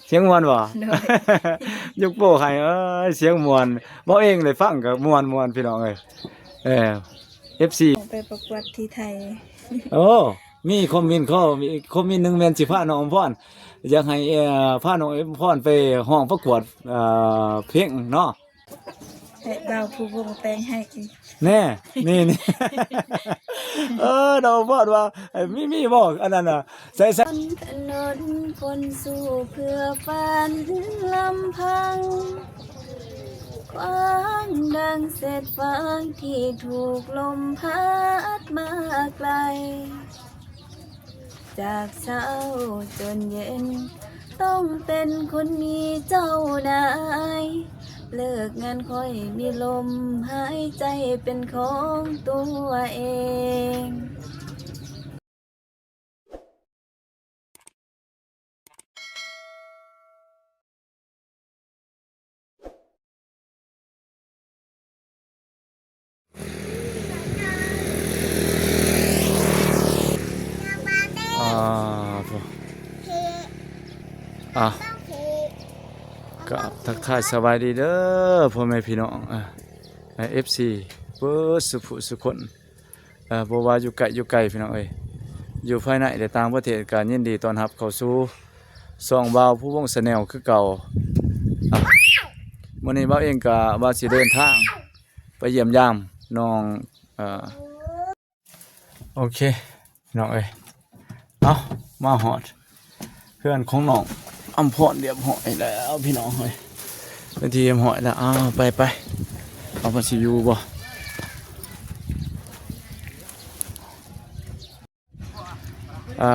ສຽງມ່ວນບໍ່? ໂດຍ ຍົກໂປ້ໃຫ້ ເອີຍ ສຽງມ່ວນ ເວົ້າເອງໄດ້ຟັງກໍມ່ວນໆ ພີ່ນ້ອງເອີຍ. ເອີ ເອັຟຊີ ໄປປະກວດທີ່ໄທ. ໂອ້ ມີຄອມເມັນ ຄອມເມັນໜຶ່ງແມ່ນຊິພານ້ອງອຳພອນ ຢາກໃຫ້ ເອີ ພານ້ອງອຳພອນໄປຮ້ອງປະກວດ ເອີ ເພງເນາະ. ໃຫ້ບ່າວພູວົງແຕ່ງໃຫ້. ແນ່ ນີ້ ນີ້ ເອີ ນ້ອງອຳພອນວ່າ ເອີ ມີ ມີບໍ່ ອັນນັ້ນນະ ໃສ່ ໃສ່ ຄົນທະນົນ ຄົນສູ້ເພື່ອຝັນລຳພັງ ຂວາງດັ່ງເສດຟາງທີ່ຖືກລົມພັດມາໄກ. ຈາກເຊົ້າຈົນເຢັນ ຕ້ອງເປັນຄົນມີເຈົ້ານາຍ ເລີກງານຄ່ອຍມີລົມຫາຍໃຈເປັນຂອງຕົວເອງ. ອ່າ ໂອ້ ອ່າ ກະທັກທາຍສະບາຍດີເດີພໍ່ແມ່ພີ່ນ້ອງ ອ່າ ເອັຟຊີ ເບິດສຸຜູ້ສຸຄົນ. ເອີ ບໍ່ວ່າຢູ່ໃກ້ຢູ່ໄກພີ່ນ້ອງເອີຍ ຢູ່ພາຍໃນ ແລະ ຕ່າງປະເທດ ກໍຍິນດີຕ້ອນຮັບເຂົ້າສູ່ຊ່ອງບ່າວພູວົງ Channel ຄືເກົ່າ. ອ່ະ ມື້ນີ້ບ່າວເອງກໍວ່າຊິເດີນທາງໄປຢ້ຽມຢາມນ້ອງ ເອີ ໂອເຄ ພີ່ນ້ອງເອີຍ ເອົາ ມາຮອດ ເຮືອນຂອງນ້ອງອຳພອນຮຽບຮ້ອຍແລ້ວພີ່ນ້ອງເອີຍ ເປັນທີ່ຮຽບຮ້ອຍແລ້ວ. ອ້າວ ໄປໆ ເອົາ ເພິ່ນຊິຢູ່ບໍ່? ອ່າ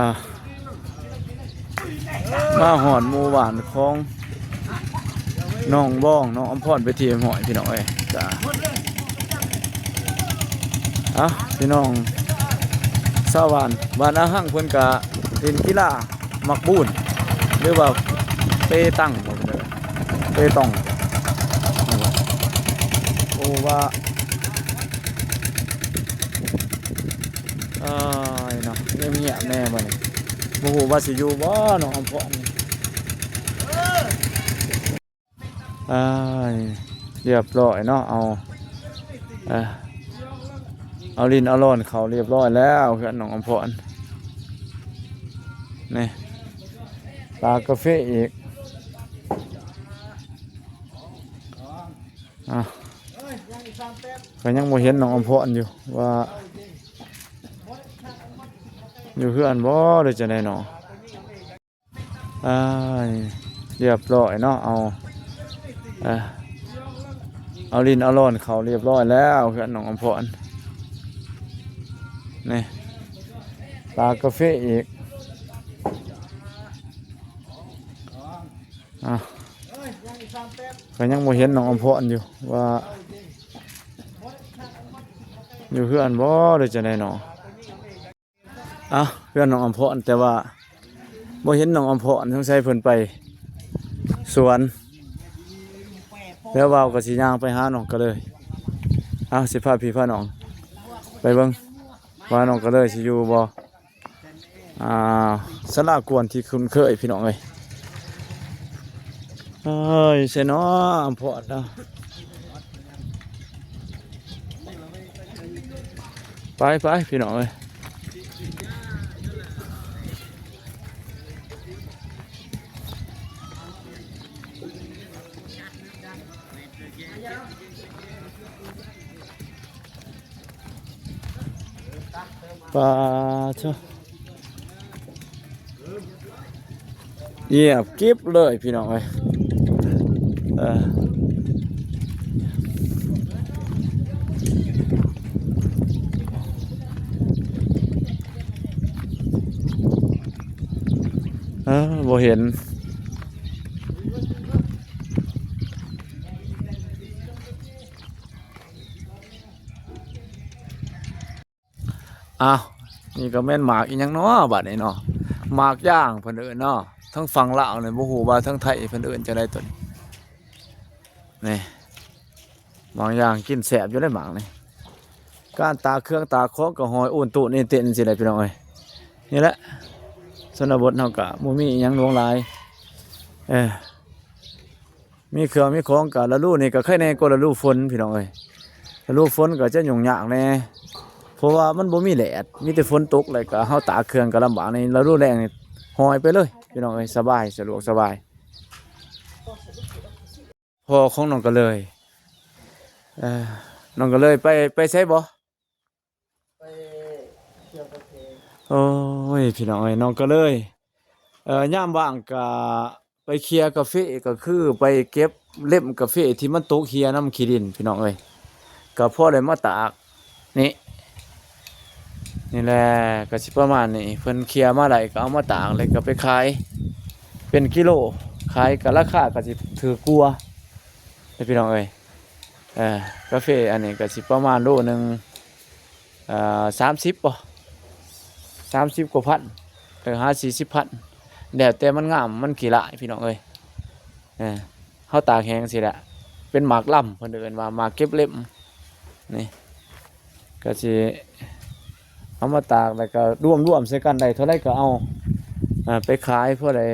ມາຮອດໝູ່ບ້ານຂອງ ນ້ອງບອງ ນ້ອງອຳພອນ ເປັນທີ່ຮຽບຮ້ອຍພີ່ນ້ອງເອີຍ. ກະ ອ່ະ ພີ່ນ້ອງຊາວບ້ານ ບ້ານອາຮັງ ເພິ່ນກະຫຼິ້ນກິລາໝາກບູນ ຫຼືວ່າເປຕັງ ເປຕອງ ໂອ້ ວ່າ ອ້າຍເນາະ ງຽບໆແນ່ບັດນີ້ ບໍ່ຮູ້ວ່າຊິຢູ່ບໍ່ ນ້ອງອຳພອນ. ອ້າຍ ຮຽບຮ້ອຍເນາະ ເອົາ ເອົາ ເອົາຫຼິ້ນເອົາຫຼອນເຂົ້າຮຽບຮ້ອຍແລ້ວ ເຮືອນນ້ອງອຳພອນ ນີ້ ຕາກາເຟອີກ. ອ່າ ກໍຍັງບໍ່ເຫັນນ້ອງອຳພອນຢູ່ ວ່າຢູ່ເຮືອນບໍ່ ຫຼືຈັ່ງໃດເນາະ. ອ້າຍ ຮຽບຮ້ອຍເນາະ ເອົາ ເອົາຫຼິ້ນເອົາຫຼອນເຂົ້າຮຽບຮ້ອຍແລ້ວ ເຮືອນນ້ອງອຳພອນ ນີ້ ຕາກາເຟອີກ. ອ່າ ກໍຍັງບໍ່ເຫັນນ້ອງອຳພອນຢູ່ ວ່າຢູ່ເຮືອນບໍ່ ຫຼືຈັ່ງໃດເນາະ. ອ່າ ເຮືອນນ້ອງອຳພອນ ແຕ່ວ່າບໍ່ເຫັນນ້ອງອຳພອນ ສົງໄສເພິ່ນໄປສວນ ແລ້ວບ່າວກໍຊິຍ່າງໄປຫານ້ອງກະເລີຍ. ເອົາ ຊິພາພີ່ພານ້ອງໄປເບິ່ງວ່ານ້ອງກະເລີຍຊິຢູ່ບໍ່. ອ່າ ສາລາກວນທີ່ຄຸ້ນເຄີຍ ພີ່ນ້ອງເອີຍ. ເອີຍ ໃສເນາະ ອຳພອນເນາະ. ໄປໆ ພີ່ນ້ອງເອີຍ. ປາໂທ້ ງຽບກິບເລີຍພີ່ນ້ອງເອີຍ. ເອີ ເອີ ບໍ່ເຫັນ. ອ້າວ ນີ້ກໍແມ່ນໝາກອີ່ຫຍັງເນາະ ບາດນີ້ເນາະ ໝາກຢາງເພິ່ນເອີ້ນເນາະ. ທາງຝັ່ງລາວນີ້ບໍ່ຮູ້ວ່າທາງໄທເພິ່ນເອີ້ນຈັ່ງໃດຕົວນີ້. ນີ້ ໝາກຢາງກິນແຊບຢູ່ເດ້ໝາກນີ້. ການຕາກເຄື່ອງຕາກຂອງກໍຫ້ອຍໂອນໂຕນເອນເຕັນຈັ່ງຊີ້ແຫຼະ ພີ່ນ້ອງເອີຍ. ນີ້ແຫຼະ ຊົນນະບົດເຮົາກະບໍ່ມີອີ່ຫຍັງຫຼວງຫຼາຍ. ເອີ ເອີ ມີເຄື່ອງມີຂອງກະລະດູນີ້ກະໄຄແດ່ກວ່າລະດູຝົນພີ່ນ້ອງເອີຍ. ລະດູຝົນກະຈະຫຍຸ້ງຍາກແດ່ ເພາະວ່າມັນບໍ່ມີແດດ ມີແຕ່ຝົນຕົກ ແລ້ວກະເຮົາຕາກເຄື່ອງກະລຳບາກ. ໃນລະດູແລ້ງນີ້ຫ້ອຍໄປເລີຍພີ່ນ້ອງເອີຍ ສະບາຍ ສະດວກສະບາຍ. ພໍ່ຂອງນ້ອງກະເລີຍ ເອີ ນ້ອງກະເລີຍໄປ ໄປໃສບໍ່? ໄປເທີ່ຍວກາເຟ. ໂອ້ຍ ພີ່ນ້ອງເອີຍ ນ້ອງກະເລີຍ ເອີ ຍາມວ່າງກະໄປເຄຍກາເຟ ກະຄືໄປເກັບເລັມກາເຟທີ່ມັນຕົກເຮ່ຍນຳຂີ້ດິນ ພີ່ນ້ອງເອີຍ. ກະພໍໄດ້ມາຕາກ ນີ້ ນີ້ແຫຼະ ກະຊິປະມານນີ້ ເພິ່ນເຄຍມາໄດ້ກະເອົາມາຕາກ ແລ້ວກະໄປຂາຍເປັນກິໂລ ຂາຍກະລາຄາກະຊິຖືກກວ່າເດ້ພີ່ນ້ອງເອີຍ. ເອີ ກາເຟອັນນີ້ກະຊິປະມານໂລໜຶ່ງ ເອີ ສາມສິບບໍ່ ສາມສິບກວ່າພັນ ເອີ ຫາສີ່ສິບພັນ ແລ້ວແຕ່ມັນງາມມັນຂີ້ຫຼ້າຍພີ່ນ້ອງເອີຍ. ເອີ ເຮົາຕາກແຫ້ງຊີ້ແຫຼະ ເປັນໝາກລຳ ເພິ່ນເອີ້ນວ່າໝາກເກັບເລັມ. ນີ້ກະຊິເອົາມາຕາກ ແລ້ວກະລວມໆໃສ່ກັນ ໄດ້ເທົ່າໃດກະເອົາ ເອີ ໄປຂາຍ ພໍໄດ້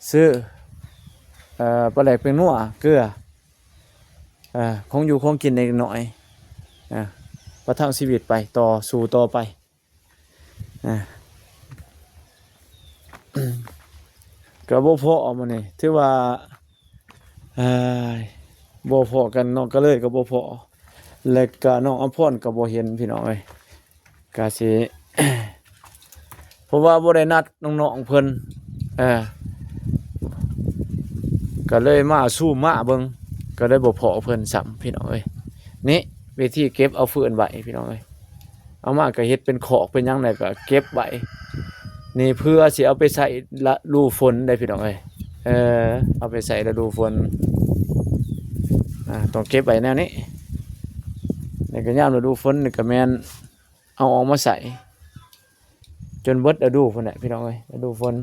ຊື້ ເອີ ປາແດກ ແປ້ງນົວ ເກືອ ເອີ ຂອງຢູ່ຂອງກິນເລັກນ້ອຍ ເອີ ປະທັງຊີວິດໄປ ຕໍ່ສູ້ຕໍ່ໄປ. ອ່າ ກະບໍ່ພໍ້ມື້ນີ້ ຖືວ່າ ເອີຍ ບໍ່ພໍ້ກັນ ນ້ອງກະເລີຍກະບໍ່ພໍ້ ແລະກະນ້ອງອຳພອນກະບໍ່ເຫັນ ພີ່ນ້ອງເອີຍ. ກະຊິ ເພາະວ່າບໍ່ໄດ້ນັດນ້ອງໆເພິ່ນ ເອີ ກະເລີຍມາຊູມມາເບິ່ງ ກະເລີຍບໍ່ພໍ້ເພິ່ນຊ້ຳ ພີ່ນ້ອງເອີຍ. ນີ້ ວິທີເກັບເອົາຟືນໄວ້ ພີ່ນ້ອງເອີຍ. ເອົາມາກະເຮັດເປັນຄອກເປັນຫຍັງ ແລ້ວກະເກັບໄວ້ ນີ້ເພື່ອຊິເອົາໄປໃສ່ລະດູຝົນໄດ໋ພີ່ນ້ອງເອີຍ. ເອີ ເອົາໄປໃສ່ລະດູຝົນ ອ່າ ຕ້ອງເກັບໄວ້ແນວນີ້ ແລ້ວກະຍາມລະດູຝົນນີ້ກະແມ່ນເອົາອອກມາໃສ່ ຈົນເບິດລະດູພຸ້ນແຫຼະພີ່ນ້ອງເອີຍ. ລະດູຝົນ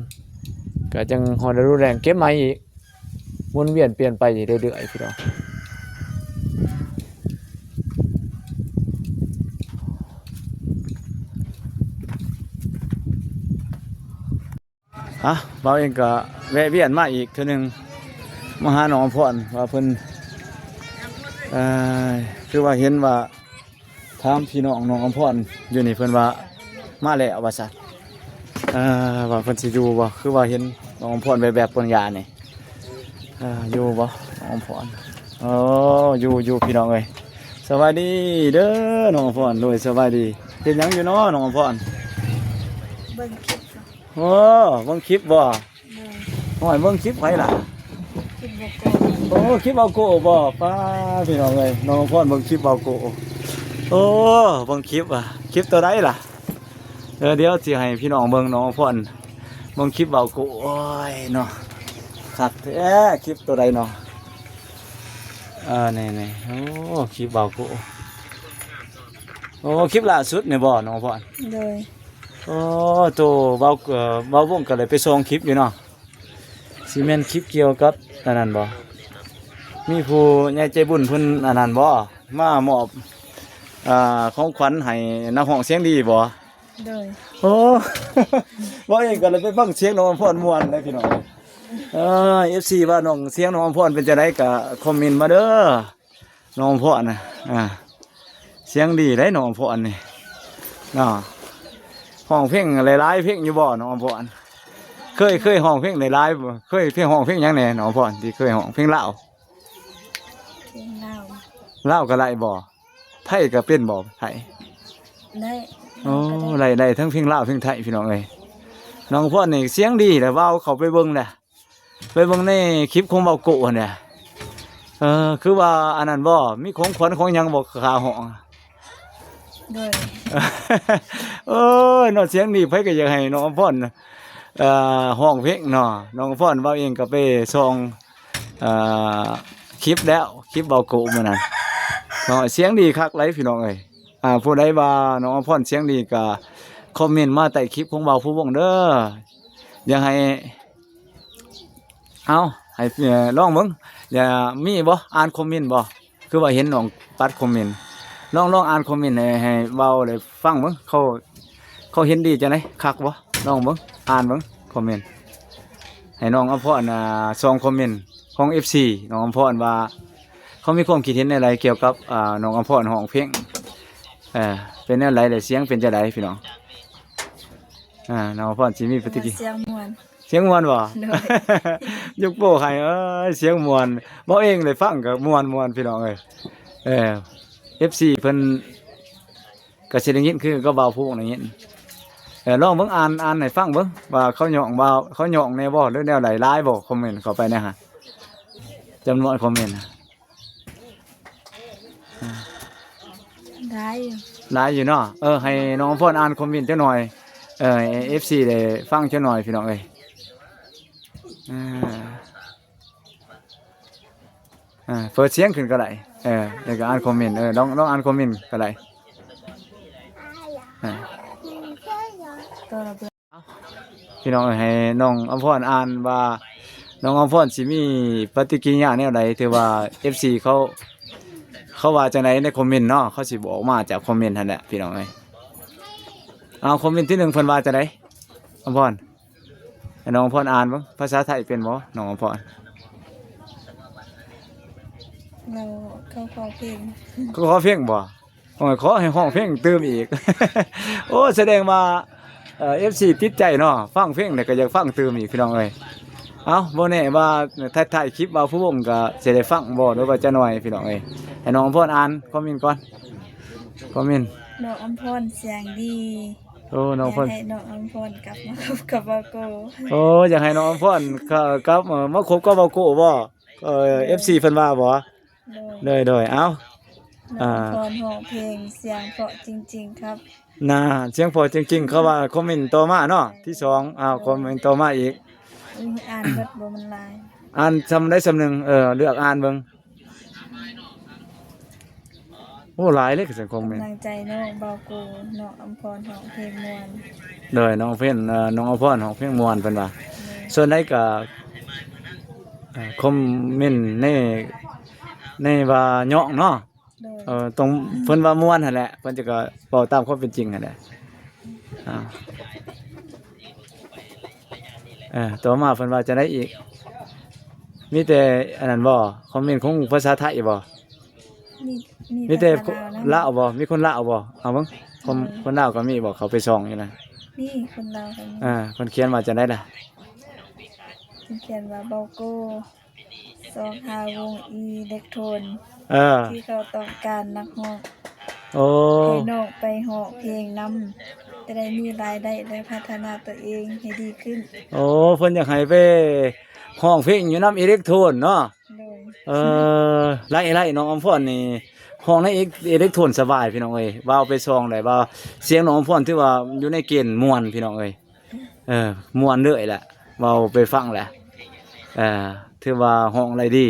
ກະຈັ່ງຮອດລະດູແລ້ງເກັບໃໝ່ອີກ ໝູນວຽນປ່ຽນໄປເລື້ອຍໆພີ່ນ້ອງ. ອ່ະ ບ່າວເອງກະແວະວຽນມາອີກເທື່ອໜຶ່ງ ມາຫານ້ອງອຳພອນ ວ່າເພິ່ນ ເອີ ຄືວ່າເຫັນວ່າ ຖາມພີ່ນ້ອງນ້ອງອຳພອນຢູ່ນີ້ ເພິ່ນວ່າມາແລ້ວວ່າຊັ້ນ. ເອີ ວ່າເພິ່ນຊິຢູ່ບໍ່ ຄືວ່າເຫັນນ້ອງອຳພອນແວບໆ ປົນຍານີ້ ເອີ ຢູ່ບໍ່ນ້ອງອຳພອນ? ໂອ້ ຢູ່ ຢູ່ພີ່ນ້ອງເອີຍ. ສະບາຍດີເດີນ້ອງອຳພອນ. ໂດຍ ສະບາຍດີ. ເຮັດຫຍັງຢູ່ເນາະນ້ອງອຳພອນ? ເບິ່ງຄລິບ. ໂອ້ ເບິ່ງຄລິບບໍ່? ໂດຍ. ໂອ້ຍ ເບິ່ງຄລິບໃຜລະ? ຄລິບບ່າວໂກ. ໂອ້ ຄລິບບ່າວໂກບໍ່? ປ້າ ພີ່ນ້ອງເອີຍ ນ້ອງອຳພອນເບິ່ງຄລິບບ່າວໂກ. ໂອ້ ເບິ່ງຄລິບວ່າ ຄລິບໂຕໃດລະ? ເອີ ດຽວຊິໃຫ້ພີ່ນ້ອງເບິ່ງ ນ້ອງອຳພອນເບິ່ງຄລິບບ່າວໂກ. ໂອ້ຍເນາະ ຄັກແທ້ ຄລິບໂຕໃດເນາະ? ເອີ ນີ້ໆ ໂອ້ ຄລິບບ່າວໂກ. ໂອ້ ຄລິບລ່າສຸດນີ້ບໍ່ ນ້ອງອຳພອນ? ໂດຍ. ໂອ້ ໂຕເບົາ ເອີ ເບົາວົງກະໄດ້ໄປສ່ອງຄລິບຢູ່ເນາະ. ຊິແມ່ນຄລິບກ່ຽວກັບອັນນັ້ນບໍ່? ມີຜູ້ໃຫຍ່ໃຈບຸນເພິ່ນອັນນັ້ນບໍ່? ມາມອບ ອ່າ ຂອງຂວັນໃຫ້ນັກຮ້ອງສຽງດີບໍ່? ໂດຍ. ໂອ້ ເວົ້າເອງກະໄດ້ໄປຟັງສຽງນ້ອງອຳພອນມ່ວນເດ້ພີ່ນ້ອງ. ເອີ ເອັຟຊີ ວ່ານ້ອງ ສຽງນ້ອງອຳພອນເປັນຈັ່ງໃດກະຄອມເມັນມາເດີ. ນ້ອງອຳພອນນະ ອ່າ ສຽງດີເດ້ນ້ອງອຳພອນນີ້ເນາະ. ຮ້ອງເພງຫຼາຍໆເພງຢູ່ບໍ່ນ້ອງອຳພອນ? ເຄີຍ ເຄີຍຮ້ອງເພງຫຼາຍໆບໍ່? ເຄີຍເພງ ຮ້ອງເພງຫຍັງແດ່ນ້ອງອຳພອນ ທີ່ເຄີຍຮ້ອງເພງລາວ? ເພງລາວ. ລາວກະໄດ້ບໍ່? ໄທກະເປັນບໍ່? ໄທ ໄດ້. ໂອ້ ໄດ້ ໄດ້ທັງເພງລາວເພງໄທພີ່ນ້ອງເອີຍ. ນ້ອງອຳພອນນີ້ສຽງດີແຫຼະ ເວົ້າເຂົ້າໄປເບິ່ງແຫຼະ. ໄປເບິ່ງໃນຄລິບຂອງເບົາໂກຫັ້ນແຫຼະ. ເອີ ຄືວ່າອັນນັ້ນບໍ່? ມີຂອງຂວັນຂອງຫຍັງບໍ່ ຄ່າຮ້ອງ? ໂດຍ. ໂອ້ຍ ເນາະ ສຽງນີ້ໃຜກະຢາກໃຫ້ນ້ອງອຳພອນ ເອີ ຮ້ອງເພງເນາະ. ນ້ອງອຳພອນ ເວົ້າເອງກະໄປສ່ອງ ເອີ ຄລິບແລ້ວ ຄລິບເບົາໂກມື້ນັ້ນເນາະ. ສຽງດີຄັກຫຼາຍພີ່ນ້ອງເອີຍ. ອ່າ ຜູ້ໃດວ່ານ້ອງອຳພອນສຽງດີກະຄອມເມັນມາໃຕ້ຄລິບຂອງເບົາພູວົງເດີ. ຢາກໃຫ້ ເອົາ ໃຫ້ ເອີ ລອງເບິ່ງ ຢ່າ ມີບໍ່ ອ່ານຄອມເມັນບໍ່? ຄືວ່າເຫັນນ້ອງປັດຄອມເມັນ ລອງ ລອງອ່ານຄອມເມັນໃຫ້ ໃຫ້ເບົາໄດ້ຟັງເບິ່ງ ເຂົາ ເຂົາເຫັນດີຈັ່ງໃດ ຄັກບໍ່? ລອງເບິ່ງ ອ່ານເບິ່ງຄອມເມັນ. ໃຫ້ນ້ອງອຳພອນ ອ່າ ສອງຄອມເມັນຂອງເອັຟຊີນ້ອງອຳພອນວ່າ ເຂົາມີຄວາມຄິດເຫັນແນວໃດກ່ຽວກັບ ອ່າ ນ້ອງອຳພອນຮ້ອງເພງ ເອີ ເປັນແນວໃດ ແລະ ສຽງເປັນຈັ່ງໃດພີ່ນ້ອງ? ອ່າ ນ້ອງອຳພອນຊິມີປະຕິກິ ສຽງມ່ວນ ສຽງມ່ວນບໍ່? ໂດຍ ຍົກໂປ້ໃຫ້ ເອີຍ ສຽງມ່ວນ ເວົ້າເອງໄດ້ຟັງກໍມ່ວນໆ ພີ່ນ້ອງເອີຍ. ເອີ ເອັຟຊີເພິ່ນ ກໍຊິໄດ້ຍິນຄືກັບບ່າວພູວົງໄດ້ຍິນ. ເອີ ລອງເບິ່ງ ອ່ານ ອ່ານໃຫ້ຟັງເບິ່ງວ່າເຂົາຍ້ອງວ່າ ເຂົາຍ້ອງແດ່ບໍ່ ຫຼືແນວໃດ ຫຼາຍບໍ່? ຄອມເມັນເຂົ້າໄປແດ່ຫັ້ນ ຈຳນວນຄອມເມັນນະ ຫຼາຍຢູ່ ຫຼາຍຢູ່ເນາະ. ເອີ ໃຫ້ນ້ອງອຳພອນອ່ານຄອມເມັນຈັກໜ່ອຍ ເອີ ໃຫ້ເອັຟຊີໄດ້ຟັງຈັກໜ່ອຍ ພີ່ນ້ອງເອີຍ. ອ່າ ອ່າ ເປີດສຽງຂຶ້ນກໍໄດ້ ເອີ ແລ້ວກໍອ່ານຄອມເມັນ ເອີ ລອງ ລອງອ່ານຄອມເມັນກໍໄດ້ ອ່າ ພີ່ນ້ອງເອີຍ ໃຫ້ນ້ອງອຳພອນອ່ານວ່າ ນ້ອງອຳພອນຊິມີປະຕິກິລິຍາແນວໃດ ຖືວ່າເອັຟຊີເຂົາ ເຂົາວ່າຈັ່ງໃດໃນຄອມເມັນເນາະ ເຂົາຊິບອກມາຈາກຄອມເມັນຫັ້ນແຫຼະ ພີ່ນ້ອງເອີຍ. ເອົາ ຄອມເມັນທີໜຶ່ງ ເພິ່ນວ່າຈັ່ງໃດ ອຳພອນ? ໃຫ້ນ້ອງອຳພອນອ່ານເບິ່ງ ພາສາໄທເປັນບໍ່ ນ້ອງອຳພອນ? ເຂົາ ເຂົາຂໍເພງ ເຂົາຂໍເພງບໍ່? ໂອ້ຍ ຂໍໃຫ້ຮ້ອງເພງຕື່ມອີກ. ໂອ້ ສະແດງວ່າ ເອີ ເອັຟຊີຕິດໃຈເນາະ ຟັງເພງແລ້ວກໍຢາກຟັງຕື່ມອີກ ພີ່ນ້ອງເອີຍ. ເອົ້າ ບໍ່ແນ່ວ່າທ້າຍໆຄລິບບ່າວພູວົງກໍຊິໄດ້ຟັງບໍ່ ຫຼືວ່າຈະໜ້ອຍ ພີ່ນ້ອງເອີຍ. ໃຫ້ນ້ອງອຳພອນອ່ານຄອມເມັນກ່ອນ ຄອມເມັນ. ນ້ອງອຳພອນສຽງດີ. ໂອ້ ນ້ອງອຳພອນ ຢາກໃຫ້ນ້ອງອຳພອນກັບມາຄົບກັບບ່າວໂກ້. ໂອ້ ຢາກໃຫ້ນ້ອງອຳພອນ ເອີ ກັບ ເອີ ມາຄົບກັບບ່າວໂກ້ບໍ່? ເອີ ເອັຟຊີເພິ່ນວ່າບໍ່? ໂດຍ ໂດຍ ໂດຍ ເອົ້າ ນ້ອງອຳພອນ ອ່າ ຮ້ອງເພງສຽງເພາະຈິງໆ ຄັບ ນາ ສຽງເພາະຈິງໆ ເຂົາວ່າຄອມເມັນຕໍ່ມາເນາະ ທີສອງ ເອົ້າ ໂດຍ ຄອມເມັນຕໍ່ມາອີກ ອືມ ອ່ານເບິດບໍ່ ມັນຫຼາຍ ອ່ານຊ່ຳໃດຊ່ຳໜຶ່ງ ເອີ ເລືອກອ່ານເບິ່ງ. ໂອ້ ຫຼາຍເດ້ ສັງຄົມແມ່ນ ກຳລັງໃຈນ້ອງບ່າວໂກ້ ນ້ອງອຳພອນຮ້ອງເພງມ່ວນ. ໂດຍ ນ້ອງເພນ ເອີ ນ້ອງອຳພອນຮ້ອງເພງມ່ວນ ເພິ່ນວ່າ. ໂດຍ ສ່ວນໃດກໍ ເອີ ຄອມເມັນໃນ ໃນວ່າຍ້ອງເນາະ. ໂດຍ ເອີ ຕ້ອງ ເພິ່ນວ່າມ່ວນຫັ້ນແຫຼະ ເພິ່ນຈະກໍເວົ້າຕາມຄວາມເປັນຈິງຫັ້ນແຫຼະ. ອ່າ ເອີ ຕໍ່ມາເພິ່ນວ່າຈັ່ງໃດອີກ? ມີແຕ່ອັນນັ້ນບໍ່? ຄອມເມັນຂອງພາສາໄທບໍ່? ມີ ມີ ມີແຕ່ ແຕ່ພາສາລາວນຳ ລາວບໍ່? ມີຄົນລາວບໍ່? ເອົາເບິ່ງ ຄົນ ເອີ ຄົນລາວກໍມີບໍ່? ເຂົາໄປສ່ອງຢູ່ນະ ມີຄົນລາວກໍມີ. ເອີ ເພິ່ນຂຽນວ່າຈັ່ງໃດລະ? ເພິ່ນຂຽນວ່າ ບ່າວໂກ້ ຊອກຫາວົງອີເລັກໂທນ ເອີ ທີ່ເຂົາຕ້ອງການນັກຮ້ອງ. ໂອ້ ໃຫ້ນ້ອງໄປຮ້ອງເພງນຳ ຈະໄດ້ມີລາຍໄດ້ ແລະ ພັດທະນາຕົວເອງໃຫ້ດີຂຶ້ນ. ໂອ້ ເພິ່ນຢາກໃຫ້ໄປ ຮ້ອງເພງຢູ່ນຳອີເລັກໂທນເນາະ. ໂດຍ ເອີ ໄລ່ ໄລ່ ນ້ອງອຳພອນນີ້ຮ້ອງໃນອີເລັກໂທນສະບາຍ ພີ່ນ້ອງເອີຍ. ວ່າໄປຊ່ອງໃດວ່າສຽງນ້ອງອຳພອນຖືວ່າຢູ່ໃນເກນມ່ວນ ພີ່ນ້ອງເອີຍ. ເອີ ມ່ວນເລີຍແຫຼະ ເວົ້າໄປຟັງແຫຼະ. ເອີ ຖືວ່າຮ້ອງໄດ້ດີ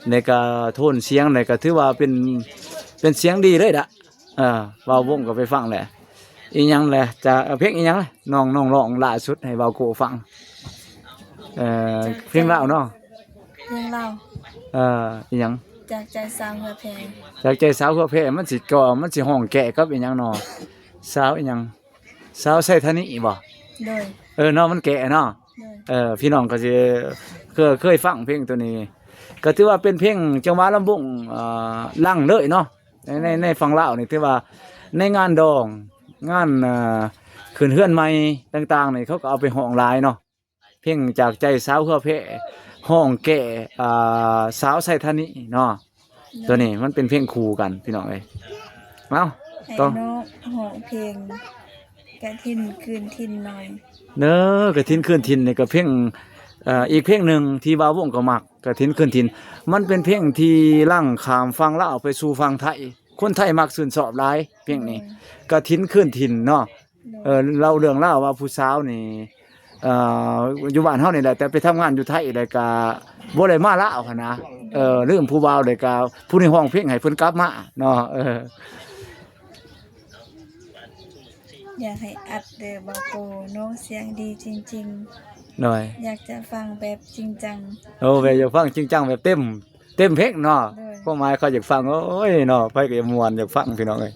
ແລ້ວກະໂທນສຽງໃດກະຖືວ່າເປັນ ເປັນສຽງດີເລີຍລະ. ເອີ ບ່າວວົງກໍໄປຟັງແຫຼະ. ອີຫຍັງແຫຼະ ຈະ ເພງອີຫຍັງລະ ນ້ອງ ນ້ອງຮ້ອງລ່າສຸດໃຫ້ບ່າວໂກ້ຟັງ? ເອີ ຈາກ ເພງລາວເນາະ ເພງລາວ. ເອີ ອີຫຍັງ? ຈາກໃຈສາວເຫື່ອແຜ່. ຈາກໃຈສາວເຫື່ອແຜ່ ມັນຊິກໍ ມັນຊິຮ້ອງແກະກັບອີຫຍັງເນາະ? ສາວອີຫຍັງ? ສາວໄຊທານີບໍ່? ໂດຍ ເອີເນາະ ມັນແກະເນາະ. ໂດຍ ເອີ ພີ່ນ້ອງກໍຊິເຄີຍ ເຄີຍຟັງເພງໂຕນີ້ ກໍຖືວ່າເປັນເພງຈັງຫວະລຳວົງ ເອີ ດັງເລີຍເນາະ ໃນ ໃນ ໃນຝັ່ງລາວນີ້ ຖືວ່າໃນງານດອງ ງານ ເອີ ຂຶ້ນເຮືອນໃໝ່ຕ່າງໆນີ້ ເຂົາກໍເອົາໄປຮ້ອງຫຼາຍເນາະ. ເພງຈາກໃຈສາວເຫື່ອແຜ່ ຮ້ອງແກ່ ອ່າ ສາວໄຊທານີເນາະ. ໂດຍ ຕົວນີ້ມັນເປັນເພງຄູ່ກັນ ພີ່ນ້ອງເອີຍ. ເອົ້າ ໃຫ້ ຕໍ່ ນ້ອງຮ້ອງເພງກະຖິນຄືນຖິ່ນໜ້ອຍ. ເດີ ກະຖິນຄືນຖິ່ນນີ້ກໍເພງ ເອີ ອີກເພງໜຶ່ງທີ່ບ່າວວົງກໍມັກ ກະຖິນຄືນຖິ່ນ. ມັນເປັນເພງທີ່ຫຼັ່ງຂ້າມຝັ່ງລາວໄປສູ່ຝັ່ງໄທ. ຄົນໄທມັກຊື່ນຊອບຫຼາຍເພງນີ້ ໂດຍ ກະຖິນຄືນຖິ່ນເນາະ. ໂດຍ ເອີ ເລົ່າເລື່ອງລາວວ່າຜູ້ສາວນີ້ ເອີ ຢູ່ບ້ານເຮົານີ້ແຫຼະ ແຕ່ໄປທຳງານຢູ່ໄທ ແລ້ວກະບໍ່ໄດ້ມາລາວຫັ້ນນະ. ເອີ ລືມຜູ້ບ່າວ ແລ້ວກະຜູ້ນີ້ຮ້ອງເພງໃຫ້ເພິ່ນກັບມາເນາະ. ເອີ ຢາກໃຫ້ອັດເດີບ່າວໂກ ນ້ອງສຽງດີຈິງໆ. ໂດຍ ຢາກຈະຟັງແບບຈິງຈັງ. ໂອ້ ແບບຢາກຟັງຈິງຈັງ ແບບເຕັມ ເຕັມເພງເນາະ. ໂດຍ ຄວາມໝາຍເຂົາຢາກຟັງ. ໂອ້ຍເນາະ ໃຜກໍຢາກມ່ວນຢາກຟັງ ພີ່ນ້ອງເອີຍ.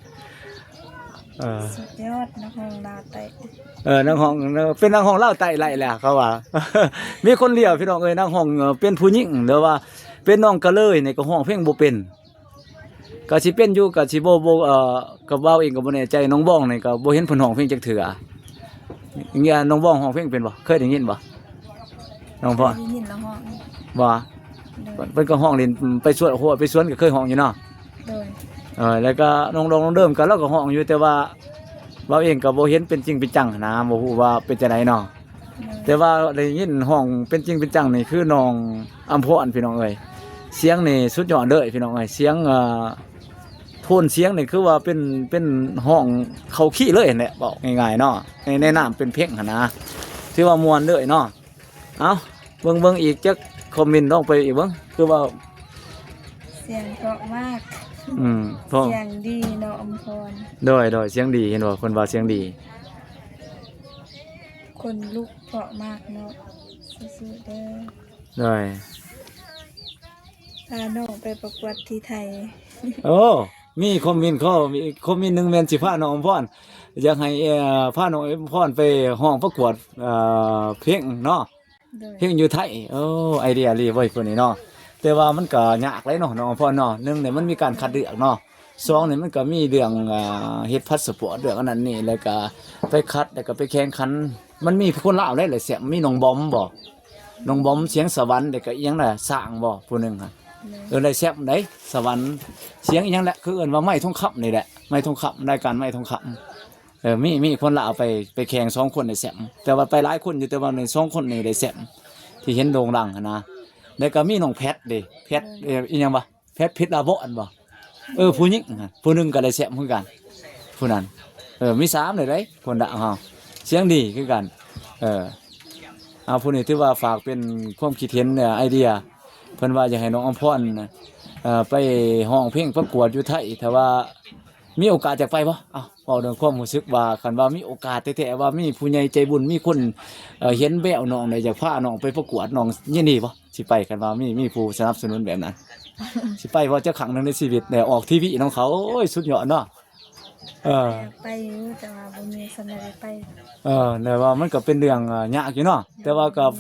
ເ ເອີ ສຸດຍອດນັກຮ້ອງລາວໃຕ້ ເອີ ນັກຮ້ອງ ເປັນນັກຮ້ອງລາວໃຕ້ໄຫຼແຫຼະເຂົາວ່າ ມີຄົນດຽວພີ່ນ້ອງເອີຍ ນັກຮ້ອງ ເອີ ເປັນຜູ້ຍິງ ຫຼືວ່າເປັນນ້ອງກະເລີຍນີ້ກໍຮ້ອງເພງບໍ່ເປັນ ກໍຊິເປັນຢູ່ ກໍຊິບໍ່ ບໍ່ ເອີ ກັບບ່າວເອງກໍບໍ່ແນ່ໃຈ ນ້ອງບອງນີ້ກໍບໍ່ເຫັນເພິ່ນຮ້ອງເພງຈັກເທື່ອ ນ້ອງບອງຮ້ອງເພງເປັນບໍ່? ເຄີຍໄດ້ຍິນບໍ່? ນ້ອງບອງ ເຄີຍໄດ້ຍິນລາວຮ້ອງ ບໍ່? ໂດຍ ເພິ່ນກໍຮ້ອງຫຼິ້ນໄປສວນ ຫົວໄປສວນກໍເຄີຍຮ້ອງຢູ່ເນາະ ໂດຍ ເອີ ແລ້ວກໍນ້ອງດອງ ນ້ອງເດີມກໍລາວກໍຮ້ອງຢູ່ ແຕ່ວ່າເວົ້າເອງກໍບໍ່ເຫັນເປັນຈິງເປັນຈັງຫັ້ນນະ ບໍ່ຮູ້ວ່າເປັນຈັ່ງໃດເນາະ ໂດຍ ແຕ່ວ່າໄດ້ຍິນຮ້ອງເປັນຈິງເປັນຈັງນີ້ຄືນ້ອງອຳພອນ ພີ່ນ້ອງເອີຍ ສຽງນີ້ສຸດຍອດເລີຍ ພີ່ນ້ອງເອີຍ ສຽງ ເອີ ໂທນສຽງນີ້ຄືວ່າເປັນ ເປັນຮ້ອງເຂົ້າຄີເລີຍຫັ້ນແຫຼະ ເວົ້າງ່າຍໆເນາະ ໃນ ໃນນາມເປັນເພງຫັ້ນນະ ຖືວ່າມ່ວນເລີຍເນາະ. ເອົ້າ ເບິ່ງ ເບິ່ງອີກຈັກຄອມເມັນ ລອງໄປອີກເບິ່ງ ຄືວ່າ ສຽງເພາະມາກ ອືມ ເພາະ ສຽງດີເນາະ ອຳພອນ ໂດຍ ໂດຍ ສຽງດີ ເຫັນບໍ່ ເພິ່ນວ່າສຽງດີ ຄົນລຸກເພາະມາກເນາະ ສູ້ໆເດີ ໂດຍ ພານ້ອງໄປປະກວດທີ່ໄທ ໂອ້ ມີຄອມເມັນ ຄອມເມັນໜຶ່ງແມ່ນຊິພານ້ອງອຳພອນ ຢາກໃຫ້ ເອີ ພານ້ອງອຳພອນໄປຮ້ອງປະກວດ ເອີ ເພງເນາະ ໂດຍ ເພງຢູ່ໄທ ໂອ້ ໄອເດຍດີເວີຍຄົນນີ້ເນາະ ແຕ່ວ່າມັນກໍຍາກຫຼາຍເນາະ ນ້ອງອຳພອນເນາະ ໜຶ່ງນີ້ມັນມີການຄັດເລືອກເນາະ ສອງນີ້ມັນກໍມີເລື່ອງ ເອີ ເຮັດພາສປອດ ເລື່ອງອັນນັ້ນນີ້ ແລ້ວກໍໄປຄັດ ແລ້ວກໍໄປແຂ່ງຂັນ ມັນມີຄົນລາວຫຼາຍໆ ແຊມ ມີນ້ອງບອມບໍ ນ້ອງບອມ ສຽງສະຫວັນ ແລ້ວກໍອີ່ຫຍັງນະ ຊ້າງບໍ ຜູ້ໜຶ່ງຫັ້ນ ແມ່ນ ເອີ ໄດ້ແຊມໃດ ສະຫວັນ ສຽງອີ່ຫຍັງແຫຼະ ຄືເອີ້ນວ່າໄມ້ທອງຄຳນີ້ແຫຼະ ໄມ້ທອງຄຳ ລາຍການໄມ້ທອງຄຳ ເອີ ມີ ມີຄົນລາວໄປ ໄປແຂ່ງສອງຄົນໄດ້ແຊມ ແຕ່ວ່າໄປຫຼາຍຄົນຢູ່ ແຕ່ວ່າໃນສອງຄົນນີ້ໄດ້ແຊມ ທີ່ເຫັນໂດ່ງດັງຫັ້ນນະ ແລ້ວກໍມີນ້ອງແພັດເດ້ ແພັດ ເອີ ອີ່ຫຍັງວະ ແພັດ ເພັດລາວອນບໍ ເອີ ຜູ້ຍິງຫັ້ນ ຜູ້ໜຶ່ງກໍໄດ້ແຊມຄືກັນ ຜູ້ນັ້ນ ເອີ ມີສາມເລີຍເດ້ ຄົນລາວເຮົາ ສຽງດີຄືກັນ ເອີ ເອົາ ຜູ້ນີ້ຖືວ່າຝາກເປັນຄວາມຄິດເຫັນ ເອີ ໄອເດຍ ເພິ່ນວ່າຢາກໃຫ້ນ້ອງອຳພອນ ເອີ ໄປຮ້ອງເພງປະກວດຢູ່ໄທ ຖ້າວ່າ ມີໂອກາດຢາກໄປບໍ່? ເອົ້າ ເວົ້າເລື່ອງຄວາມຮູ້ສຶກວ່າ ຄັນວ່າມີໂອກາດແທ້ໆ ວ່າມີຜູ້ໃຫຍ່ໃຈບຸນ ມີຄົນ ເອີ ເຫັນແວວນ້ອງ ແລ້ວຢາກພານ້ອງໄປປະກວດ ນ້ອງຍິນດີບໍ່? ຊິໄປ ຄັນວ່າມີ ມີຜູ້ສະໜັບສະໜູນແບບນັ້ນ ຊິໄປບໍ່? ຈັກຄັ້ງໜຶ່ງໃນຊີວິດ ໄດ້ອອກທີວີນຳເຂົາ ໂອ້ຍ ສຸດຍອດເນາະ ເອີ ຢາກໄປຢູ່ ແຕ່ວ່າບໍ່ມີສຳລັບໄດ້ໄປ ເອີ ແຕ່ວ່າມັນກໍເປັນເລື່ອງ ເອີ ຍາກຢູ່ເນາະ ແຕ່ວ່າກໍ ຍາກ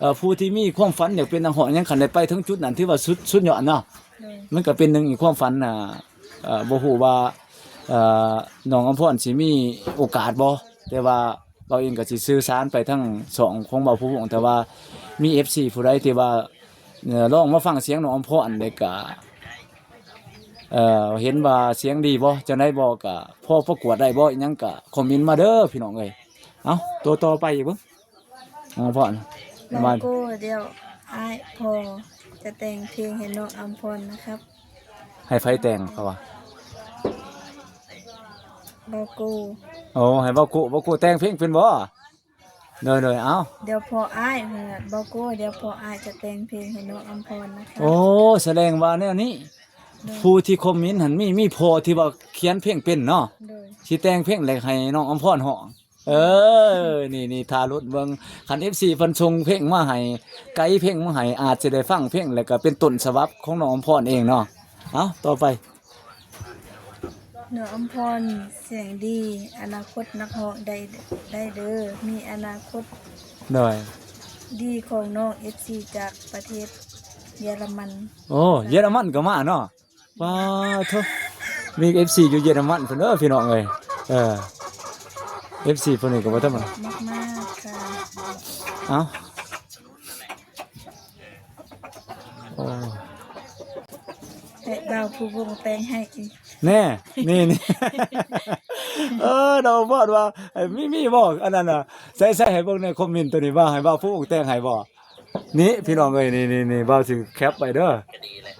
ເອີ ຜູ້ທີ່ມີຄວາມຝັນຢາກເປັນນັກຮ້ອງຫຍັງ ຄັນໄດ້ໄປເຖິງຈຸດນັ້ນ ຖືວ່າສຸດ ສຸດຍອດເນາະ ໂດຍ ມັນກໍເປັນໜຶ່ງອີກຄວາມຝັນ ອ່າ ເອີ ບໍ່ຮູ້ວ່າ ເອີ ນ້ອງອຳພອນຊິມີໂອກາດບໍ່ ແຕ່ວ່າເຮົາເອງກໍຊິສື່ສານໄປທາງຊ່ອງຂອງບ່າວພູວົງ ຖ້າວ່າມີເອັຟຊີຜູ້ໃດທີ່ວ່າ ເອີ ລອງມາຟັງສຽງນ້ອງອຳພອນ ແລ້ວກະ ເອີ ເຫັນວ່າສຽງດີບໍ່ ຈັ່ງໃດບໍ່ ກະພໍປະກວດໄດ້ບໍ່ ອີ່ຫຍັງກະຄອມເມັນມາເດີພີ່ນ້ອງເອີຍ. ເອົ້າ ໂຕຕໍ່ໄປອີກເບິ່ງ ນ້ອງອຳພອນ ເບົາໂກ້ ດຽວອ້າຍພໍ່ຈະແຕ່ງເພງໃຫ້ນ້ອງອຳພອນນະຄັບ. ໃຫ້ໃຜແຕ່ງເຂົາວ່າ? ເບົາໂກ້. ໂອ້ ໃຫ້ເບົາໂກ້ ເບົາໂກ້ແຕ່ງເພງເປັນບໍ່? ໂດຍໆ ເອົ້າ ດຽວພໍ່ອ້າຍ ເບົາໂກ້ ດຽວພໍ່ອ້າຍຈະແຕ່ງເພງໃຫ້ນ້ອງອຳພອນນະຄັບ. ໂອ້ ສະແດງວ່າແນວນີ້ ໂດຍ ຜູ້ທີ່ຄອມເມັນຫັ້ນມີ ມີພໍ່ທີ່ວ່າຂຽນເພງເປັນເນາະ ໂດຍ ຊິແຕ່ງເພງແລ້ວໃຫ້ນ້ອງອຳພອນຮ້ອງ. ເອີ ນີ້ໆ ຖ້າລຸ້ນເບິ່ງ ຄັນເອັຟຊີເພິ່ນສົ່ງເພງມາໃຫ້ ໄກເພງມາໃຫ້ ອາດຊິໄດ້ຟັງເພງ ແລ້ວກໍເປັນຕົ້ນສະບັບຂອງນ້ອງອຳພອນເອງເນາະ. ເອົ້າ ຕໍ່ໄປ ນ້ອງອຳພອນສຽງດີ ອະນາຄົດນັກຮ້ອງໄດ້ ໄດ້ເດີ ມີອະນາຄົດ ໂດຍ ດີຂອງນ້ອງ ເອັຟຊີຈາກປະເທດເຢຍລະມັນ. ໂອ້ ເຢຍລະມັນກໍມາເນາະ. ປາໂທ ມີເອັຟຊີຢູ່ເຢຍລະມັນພຸ້ນເດີພີ່ນ້ອງເອີຍ. ເອີ ເອັຟຊີຜູ້ນີ້ກໍບໍ່ທຳມະດາ ມາກໆ ເອົ້າ ໂອ້ ໃຫ້ບ່າວພູວົງແຕ່ງໃຫ້ອີກ ແນ່ ນີ້ໆ ເອີ ນ້ອງອຳພອນວ່າ ເອີ ມີ ມີບໍ່ ອັນນັ້ນນະ ໃສ່ ໃສ່ໃຫ້ເບິ່ງໃນຄອມເມັນໂຕນີ້ວ່າ ໃຫ້ບ່າວພູວົງແຕ່ງໃຫ້ບໍ່? ນີ້ພີ່ນ້ອງເອີຍ ນີ້ໆໆ ບ່າວຊິແຄັບໄວ້ເດີ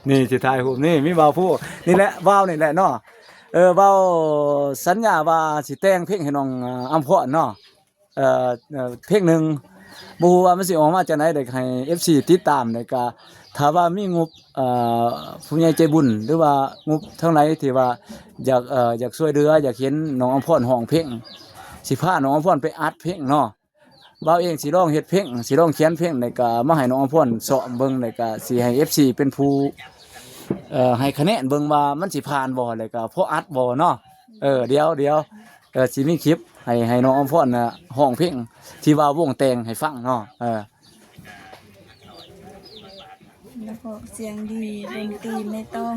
ນີ້ຊິຖ່າຍຮູບ ນີ້ມີບ່າວພູ ນີ້ແຫຼະ ບ່າວນີ້ແຫຼະເນາະ. ເອີ ບ່າວສັນຍາວ່າຊິແຕ່ງເພງໃຫ້ນ້ອງ ອຳພອນເນາະ ເອີ ເອີ ເພງໜຶ່ງ ບໍ່ຮູ້ວ່າມັນຊິອອກມາຈັ່ງໃດ ແຕ່ໃຫ້ເອັຟຊີຕິດຕາມ ແລ້ວກະຖ້າວ່າມີງົບ ເອີ ຜູ້ໃຫຍ່ໃຈບຸນ ຫຼືວ່າງົບທາງໃດທີ່ວ່າຢາກ ເອີ ຢາກຊ່ວຍເຫຼືອ ຢາກເຫັນນ້ອງອຳພອນຮ້ອງເພງ ຊິພານ້ອງອຳພອນໄປອັດເພງເນາະ. ບ່າວເອງຊິລອງເຮັດເພງ ຊິລອງຂຽນເພງ ແລ້ວກະມາໃຫ້ນ້ອງອຳພອນຊ້ອມເບິ່ງ ແລ້ວກະຊິໃຫ້ເອັຟຊີເປັນຜູ້ ເອີ ໃຫ້ຄະແນນເບິ່ງວ່າມັນຊິຜ່ານບໍ່ ແລ້ວກະພໍອັດບໍ່ເນາະ. ເອີ ດຽວ ດຽວ ກໍຊິມີຄລິບໃຫ້ ໃຫ້ນ້ອງອຳພອນນະຮ້ອງເພງທີ່ວ່າວົງແຕ່ງໃຫ້ຟັງເນາະ. ເອີ ນັກຮ້ອງສຽງດີ ດົນຕີໃນຕ້ອງ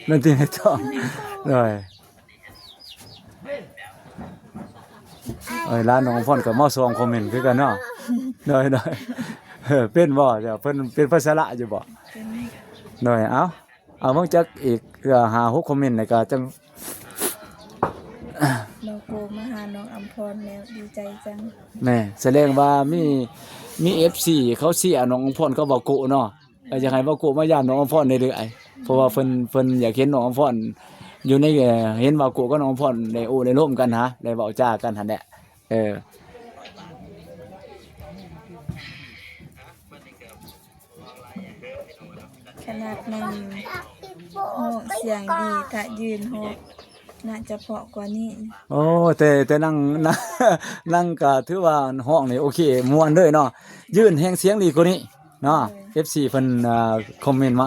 ດົນຕີໃນຕ້ອງ. ໂດຍ ເອີຍ ຫຼານນ້ອງອຳພອນກໍມາສ່ອງຄອມເມັນຄືກັນເນາະ. ໂດຍ ໂດຍ ເອີ ເປັນບໍ່ ເຈົ້າ ເພິ່ນເປັນພາສາລະຢູ່ບໍ່? ເປັນ. ໂດຍ ເອົ້າ ເອົາເບິ່ງຈັກອີກ ເອີ ຫ້າຫົກຄອມເມັນ ແລ້ວກໍຈັ່ງ ນ້ອງໂກມາຫານ້ອງອຳພອນແລ້ວ ດີໃຈຈັງ. ແມ່ນ ສະແດງວ່າມີ ມີເອັຟຊີເຂົາເຊຍນ້ອງອຳພອນກັບບ່າວໂກເນາະ. ກໍຢາກໃຫ້ບ່າວໂກມາຢາມນ້ອງອຳພອນເລື້ອຍໆ ເພາະວ່າເພິ່ນ ເພິ່ນຢາກເຫັນນ້ອງອຳພອນຢູ່ໃນ ເຫັນບ່າວໂກກັບນ້ອງອຳພອນໄດ້ໂອ້ໄດ້ລົມກັນຫາ ໄດ້ເວົ້າຈາກັນຫັ້ນແຫຼະ. ເອີ ຂະໜາດນັ່ງຮ້ອງສຽງດີ ຖ້າຢືນຮ້ອງໜ້າຈະເພາະກວ່ານີ້. ໂອ້ ແຕ່ ແຕ່ນັ່ງ ນັ່ງ ນັ່ງກໍຖືວ່າຮ້ອງນີ້ໂອເຄ ມ່ວນເລີຍເນາະ. ຢືນແຮງສຽງດີກວ່ານີ້ເນາະ. ໂດຍ ເອັຟຊີເພິ່ນ ເອີ ຄອມເມັນມາ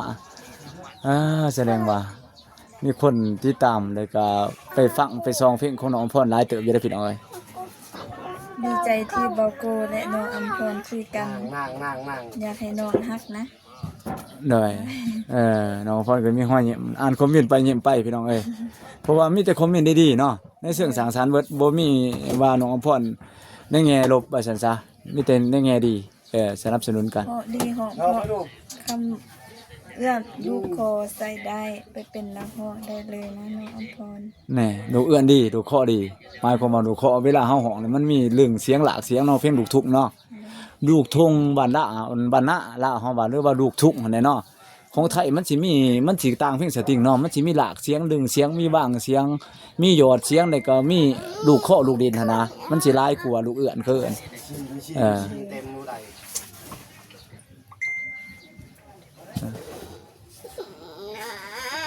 ອ່າ ສະແດງວ່າ ມີຄົນຕິດຕາມ ແລ້ວກໍໄປຟັງໄປຊອງເພງຂອງນ້ອງອຳພອນຫຼາຍເຕີບຢູ່ເດ້ພີ່ນ້ອງເອີຍ. ດີໃຈທີ່ບ່າວໂກ ແລະ ນ້ອງອຳພອນຄຸຍກັນ ນາງໆໆໆ ຢາກໃຫ້ນ້ອງຮັກນະ. ໂດຍ ເອີ ນ້ອງອຳພອນກໍມີຮອຍຍິ້ມ ອ່ານຄອມເມັນໄປຍິ້ມໄປພີ່ນ້ອງເອີຍ ເພາະວ່າມີແຕ່ຄອມເມັນດີໆເນາະ ໃນເຊີງສ້າງສັນເບິດ ບໍ່ມີວ່ານ້ອງອຳພອນໃນແງ່ລົບວ່າຊັ້ນຊະ ມີແຕ່ໃນແງ່ດີ. ເອີ ສະໜັບສະໜູນກັນ ເພາະດີ ເພາະຄຳເອື້ອນລູກຄໍໃຊ້ໄດ້ ໄປເປັນນັກຮ້ອງໄດ້ເລີຍນະນ້ອງອຳພອນ. ແນ່ ລູກເອື້ອນດີ ລູກຄໍດີ ໝາຍຄວາມວ່າລູກຄໍ ເວລາເຮົາຮ້ອງນີ້ ມັນມີເລື່ອງສຽງ ລາກສຽງເນາະ ເພງລູກທຸງເນາະ ລູກທົ່ງບ້ານລາ ບ້ານນາລາວເຮົາວ່າ ຫຼືວ່າລູກທຸງຫັ້ນແຫຼະເນາະ. ຂອງໄທມັນຊິມີ ມັນຊິຕ່າງເພງສະຕິງເນາະ ມັນຊິມີລາກສຽງ ດຶງສຽງ ມີຫວ່າງສຽງ ມີຢອດສຽງ ແລ້ວກໍມີລູກຄໍລູກດິນຫັ້ນນະ ມັນຊິຫຼາຍກວ່າລູກເອື້ອນຄື. ເອີ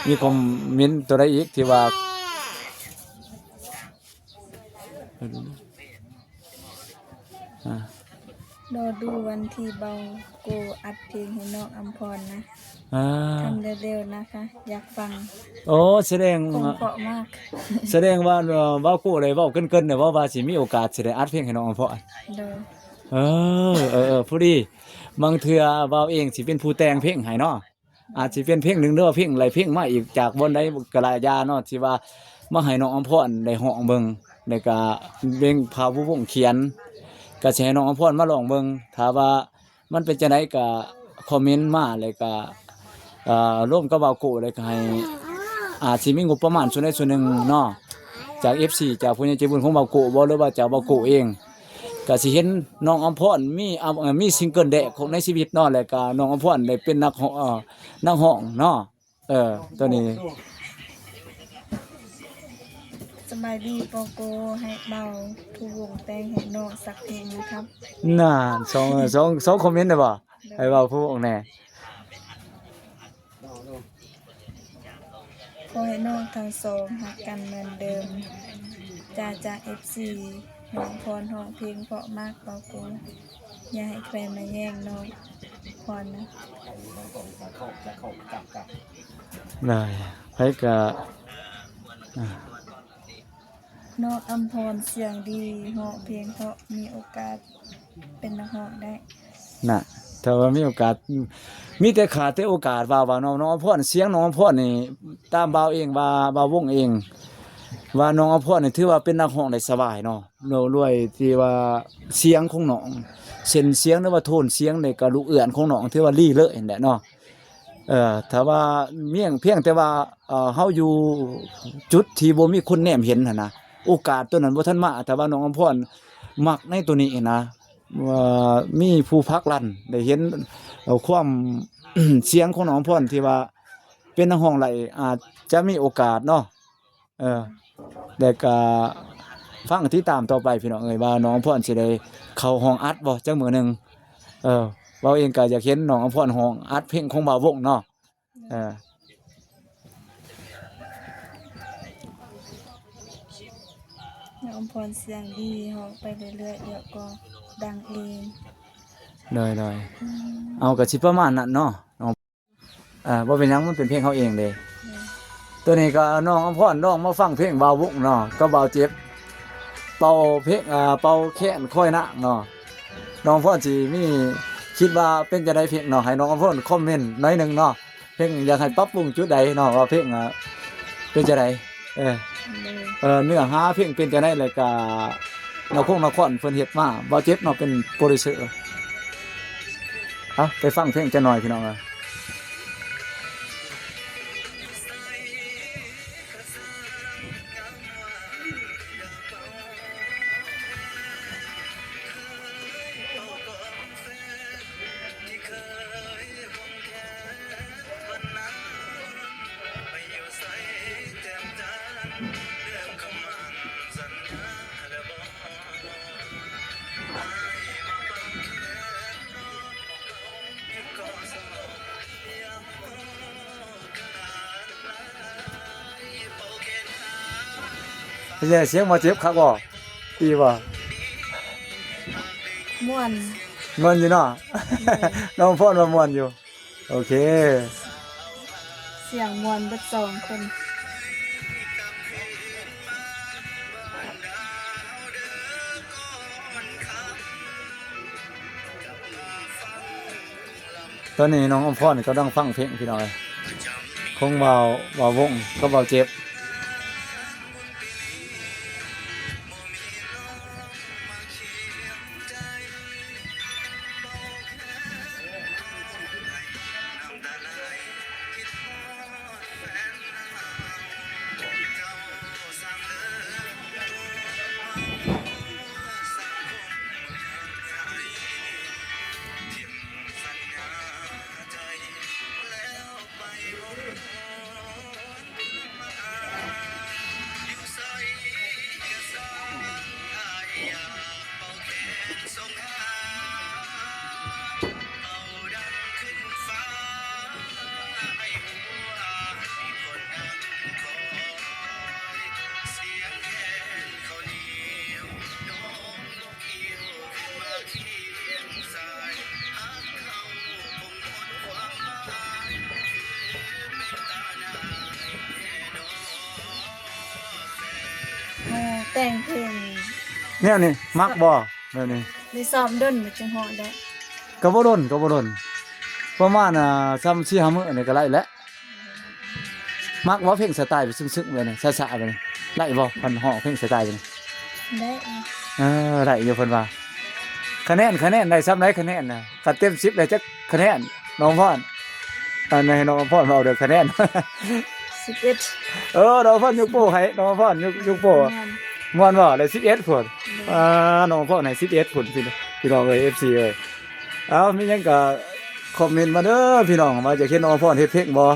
ມີຄອມເມັນຕົວໃດອີກທີ່ວ່າ ອ່າ ລໍດູວັນທີ່ບ່າວໂກອັດເພງໃຫ້ນ້ອງອຳພອນນະ. ອ່າ ທຳເລັວໆນະຄະ ຢາກຟັງ. ໂອ້ ສະແດງ ຄົງເພາະມາກ ສະແດງວ່າ ເອີ ບ່າວໂກໄດ້ເວົ້າເກີນໆແລ້ວວ່າ ວ່າຊິມີໂອກາດຊິໄດ້ອັດເພງໃຫ້ນ້ອງອຳພອນ. ໂດຍ ເອີ ເອີ ເອີ ພໍດີ ບາງເທື່ອບ່າວເອງຊິເປັນຜູ້ແຕ່ງເພງໃຫ້ເນາະ. ອາດຊິເປັນເພງໜຶ່ງ ຫຼືວ່າເພງຫຼາຍເພງມາອີກຈາກບ່ອນໃດກໍຫຼາຍຢ່າງເນາະ ທີ່ວ່າມາໃຫ້ນ້ອງອຳພອນໄດ້ຮ້ອງເບິ່ງ ແລ້ວກະເບັງພາວວົງຂຽນ ກະຊິໃຫ້ນ້ອງອຳພອນມາຮ້ອງເບິ່ງ ຖ້າວ່າມັນເປັນຈັ່ງໃດກະຄອມເມັນມາ ແລ້ວກະ ເອີ ລົມກັບບ່າວໂກ ແລ້ວກະໃຫ້ ອາດຊິມີງົບປະມານສ່ວນໃດສ່ວນໜຶ່ງເນາະ ຈາກເອັຟຊີ ຈາກຜູ້ໃຫຍ່ໃຈບຸນຂອງບ່າວໂກບໍ ຫຼືວ່າຈາກບ່າວໂກເອງ ກະຊິເຫັນນ້ອງອຳພອນມີ ເອີ ມີຊິງເກີນແລກຂອງໃນຊີວິດເນາະ ແລ້ວກະນ້ອງອຳພອນໄດ້ເປັນນັກຮ້ອງ ເອີ ນັກຮ້ອງເນາະ. ເອີ ໂຕນີ້ ສະບາຍດີ ປອໂກ ໃຫ້ບ່າວທຸວົງແຕ່ງໃຫ້ນ້ອງສັກເພງນະຄັບ. ນານ ສອງ ສອງ ສອງຄອມເມັນໄດ້ບໍ່? ໃຫ້ບ່າວທຸວົງແດ່. ຂໍໃຫ້ນ້ອງທັງສອງຮັກກັນເໝືອນເດີມ. ຈາກ ຈາກເອັຟຊີ ນ້ອງພອນຮ້ອງເພງເພາະມາກ ປອໂກ ຢ່າໃຫ້ໃຄມາແຍ່ງນ້ອງພອນນະ. ໄດ້ ໃຜກະ ອ່າ ນ້ອງອຳພອນສຽງດີ ຮ້ອງເພງເພາະ ມີໂອກາດ ເປັນນັກຮ້ອງໄດ້. ນະ ຖ້າວ່າມີໂອກາດ ມີແຕ່ຂາດແຕ່ໂອກາດ ວ່າ ວ່ານ້ອງ ນ້ອງອຳພອນ ສຽງນ້ອງອຳພອນນີ້ ຕາມບ່າວເອງວ່າ ບ່າວວົງເອງ ວ່ານ້ອງອຳພອນນີ້ຖືວ່າເປັນນັກຮ້ອງໄດ້ສະບາຍເນາະ ໂດຍ ໂດຍທີ່ວ່າສຽງຂອງນ້ອງ ເສັ້ນສຽງ ຫຼືວ່າໂທນສຽງນີ້ ກະລູກເອື້ອນຂອງນ້ອງ ຖືວ່າລີເລີຍຫັ້ນແຫຼະເນາະ. ເອີ ຖ້າວ່າພຽງ ພຽງແຕ່ວ່າ ເອີ ເຮົາຢູ່ຈຸດທີ່ບໍ່ມີຄົນແນມເຫັນຫັ້ນນະ ໂອກາດໂຕນັ້ນບໍ່ທັນມາ ຖ້າວ່ານ້ອງອຳພອນມັກໃນໂຕນີ້ນະ ວ່າມີຜູ້ຜັກດັນ ໄດ້ເຫັນ ເອີ ຄວາມ ສຽງຂອງນ້ອງອຳພອນທີ່ວ່າເປັນນັກຮ້ອງໄດ້ ອາດຈະມີໂອກາດເນາະ. ເອີ ແລ້ວກະຟັງຕິດຕາມຕໍ່ໄປພີ່ນ້ອງເອີຍ ວ່ານ້ອງອຳພອນຊິໄດ້ເຂົ້າຫ້ອງອັດບໍ່ຈັກມື້ໜຶ່ງ. ເອີ ເວົ້າເອງກະຢາກເຫັນນ້ອງອຳພອນຮ້ອງອັດເພງຂອງບ່າວວົງເນາະ. ເອີ ນ້ອງອຳພອນສຽງດີ ຮ້ອງໄປເລື້ອຍໆ ດຽວກໍດັງເອງ. ໂດຍໆ ອືມ ເອົາ ກະຊິປະມານນັ້ນເນາະ. ອ່າ ບໍ່ເປັນຫຍັງ ມັນເປັນເພງເຮົາເອງເດ້. ໂດຍ ໂຕນີ້ກໍນ້ອງອຳພອນລອງມາຟັງເພງບ່າວວົງເນາະ ກັບບ່າວເຈັບ ເປົ່າເພງ ເອ່າ ເປົ່າແຄນຄອຍນາງເນາະ. ນ້ອງພອນຊິມີ ຄິດວ່າເປັນຈັ່ງໃດເພງເນາະ ໃຫ້ນ້ອງພອນຄອມເມັນໜ້ອຍໜຶ່ງເນາະ. ເພງຢາກໃຫ້ປັບປຸງຈຸດໃດເນາະ ວ່າເພງ ອ່າ ເປັນຈັ່ງໃດ? ເອີ ເອີ ເນື້ອຫາເພງເປັນຈັ່ງໃດ? ແລ້ວກະນະຄົງນະຄອນເພິ່ນເຮັດມາ ບ່າວເຈັບເນາະເປັນໂປຣດິວເຊີ. ເອົາ ໄປຟັງເພງຈັກໜ່ອຍພີ່ນ້ອງເອີຍ. ເປັນຈັ່ງໃດ ສຽງບໍ່ເຈັບຄັກບໍ່? ດີບໍ່? ມ່ວນ ມ່ວນຢູ່ເນາະ. ໂດຍ ນ້ອງພອນວ່າມ່ວນຢູ່. ໂອເຄ ສຽງມ່ວນເບິດສອງຄົນ. ຕອນນີ້ນ້ອງອຳພອນກຳລັງຟັງເພງພີ່ນ້ອງເອີຍ ຂອງບ່າວ ບ່າວວົງກັບບ່າວເຈັບ. ໂອ້ ແຕ່ງເພງແນວນີ້ມັກບໍ່? ແບບນີ້ ໄດ້ຊ້ອມດົນບໍ່ ຈຶ່ງຮ້ອງໄດ້? ກໍບໍ່ດົນ ກໍບໍ່ດົນ ປະມານ ອ່າ ຊ່ຳສີ່ຫ້າມື້ນີ້ກໍໄດ້ແຫຼະ. ມັກບໍ່ເພງສະໄຕລ໌ແບບຊຶ້ງໆ ແບບນີ້ ຊ້າໆ ແບບນີ້ ໄດ້ບໍ່? ຄັນຮ້ອງເພງສະໄຕລ໌ແບບນີ້ ໄດ້ ເອີ ໄດ້ຢູ່ເພິ່ນວ່າ. ຄະແນນ ຄະແນນໄດ້ຊ່ຳໃດຄະແນນນະ? ຄັນເຕັມສິບໄດ້ຈັກຄະແນນ ນ້ອງອຳພອນ? ອັນໃຫ້ນ້ອງອຳພອນເວົ້າເລື່ອງຄະແນນ. ສິບເອັດ. ເອີ ນ້ອງອຳພອນຍົກໂປ້ໃຫ້ ນ້ອງອຳພອນຍົກ ຍົກໂປ້. ແມ່ນ. ມ່ວນບໍ່? ໄດ້ສິບເອັດພຸ້ນ. ແມ່ນ. ອ່າ ນ້ອງອຳພອນໃຫ້ສິບເອັດພຸ້ນ ພີ່ ພີ່ນ້ອງເອີຍ ເອັຟຊີເອີຍ. ເອົາ ມີຫຍັງກໍຄອມເມັນມາເດີພີ່ນ້ອງ ວ່າຢາກເຫັນນ້ອງອຳພອນເຮັດເພງບໍ່?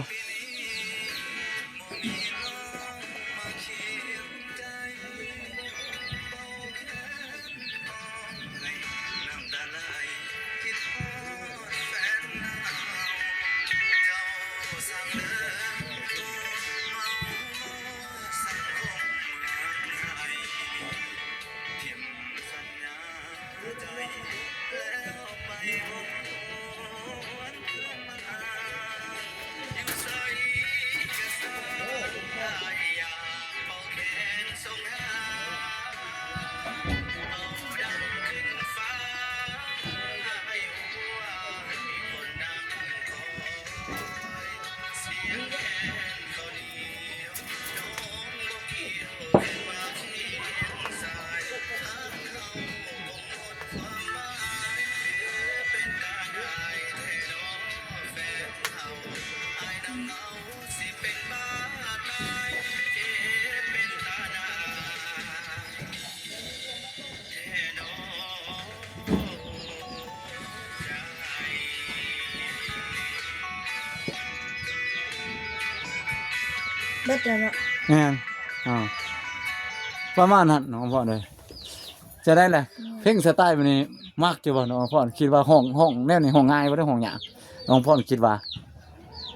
ເບິດແລ້ວເນາະ. ແມ່ນ ອ່າ ປະມານນັ້ນ ນ້ອງອຳພອນເອີຍ. ຈະໄດ້ແຫຼະ. ແມ່ນ. ເພງສະໄຕລ໌ແບບນີ້ມັກຢູ່ບໍ່ ນ້ອງອຳພອນ? ຄິດວ່າຮ້ອງ ຮ້ອງແນວນີ້ຮ້ອງງ່າຍບໍ່ ຫຼືຮ້ອງຍາກ? ນ້ອງອຳພອນຄິດວ່າ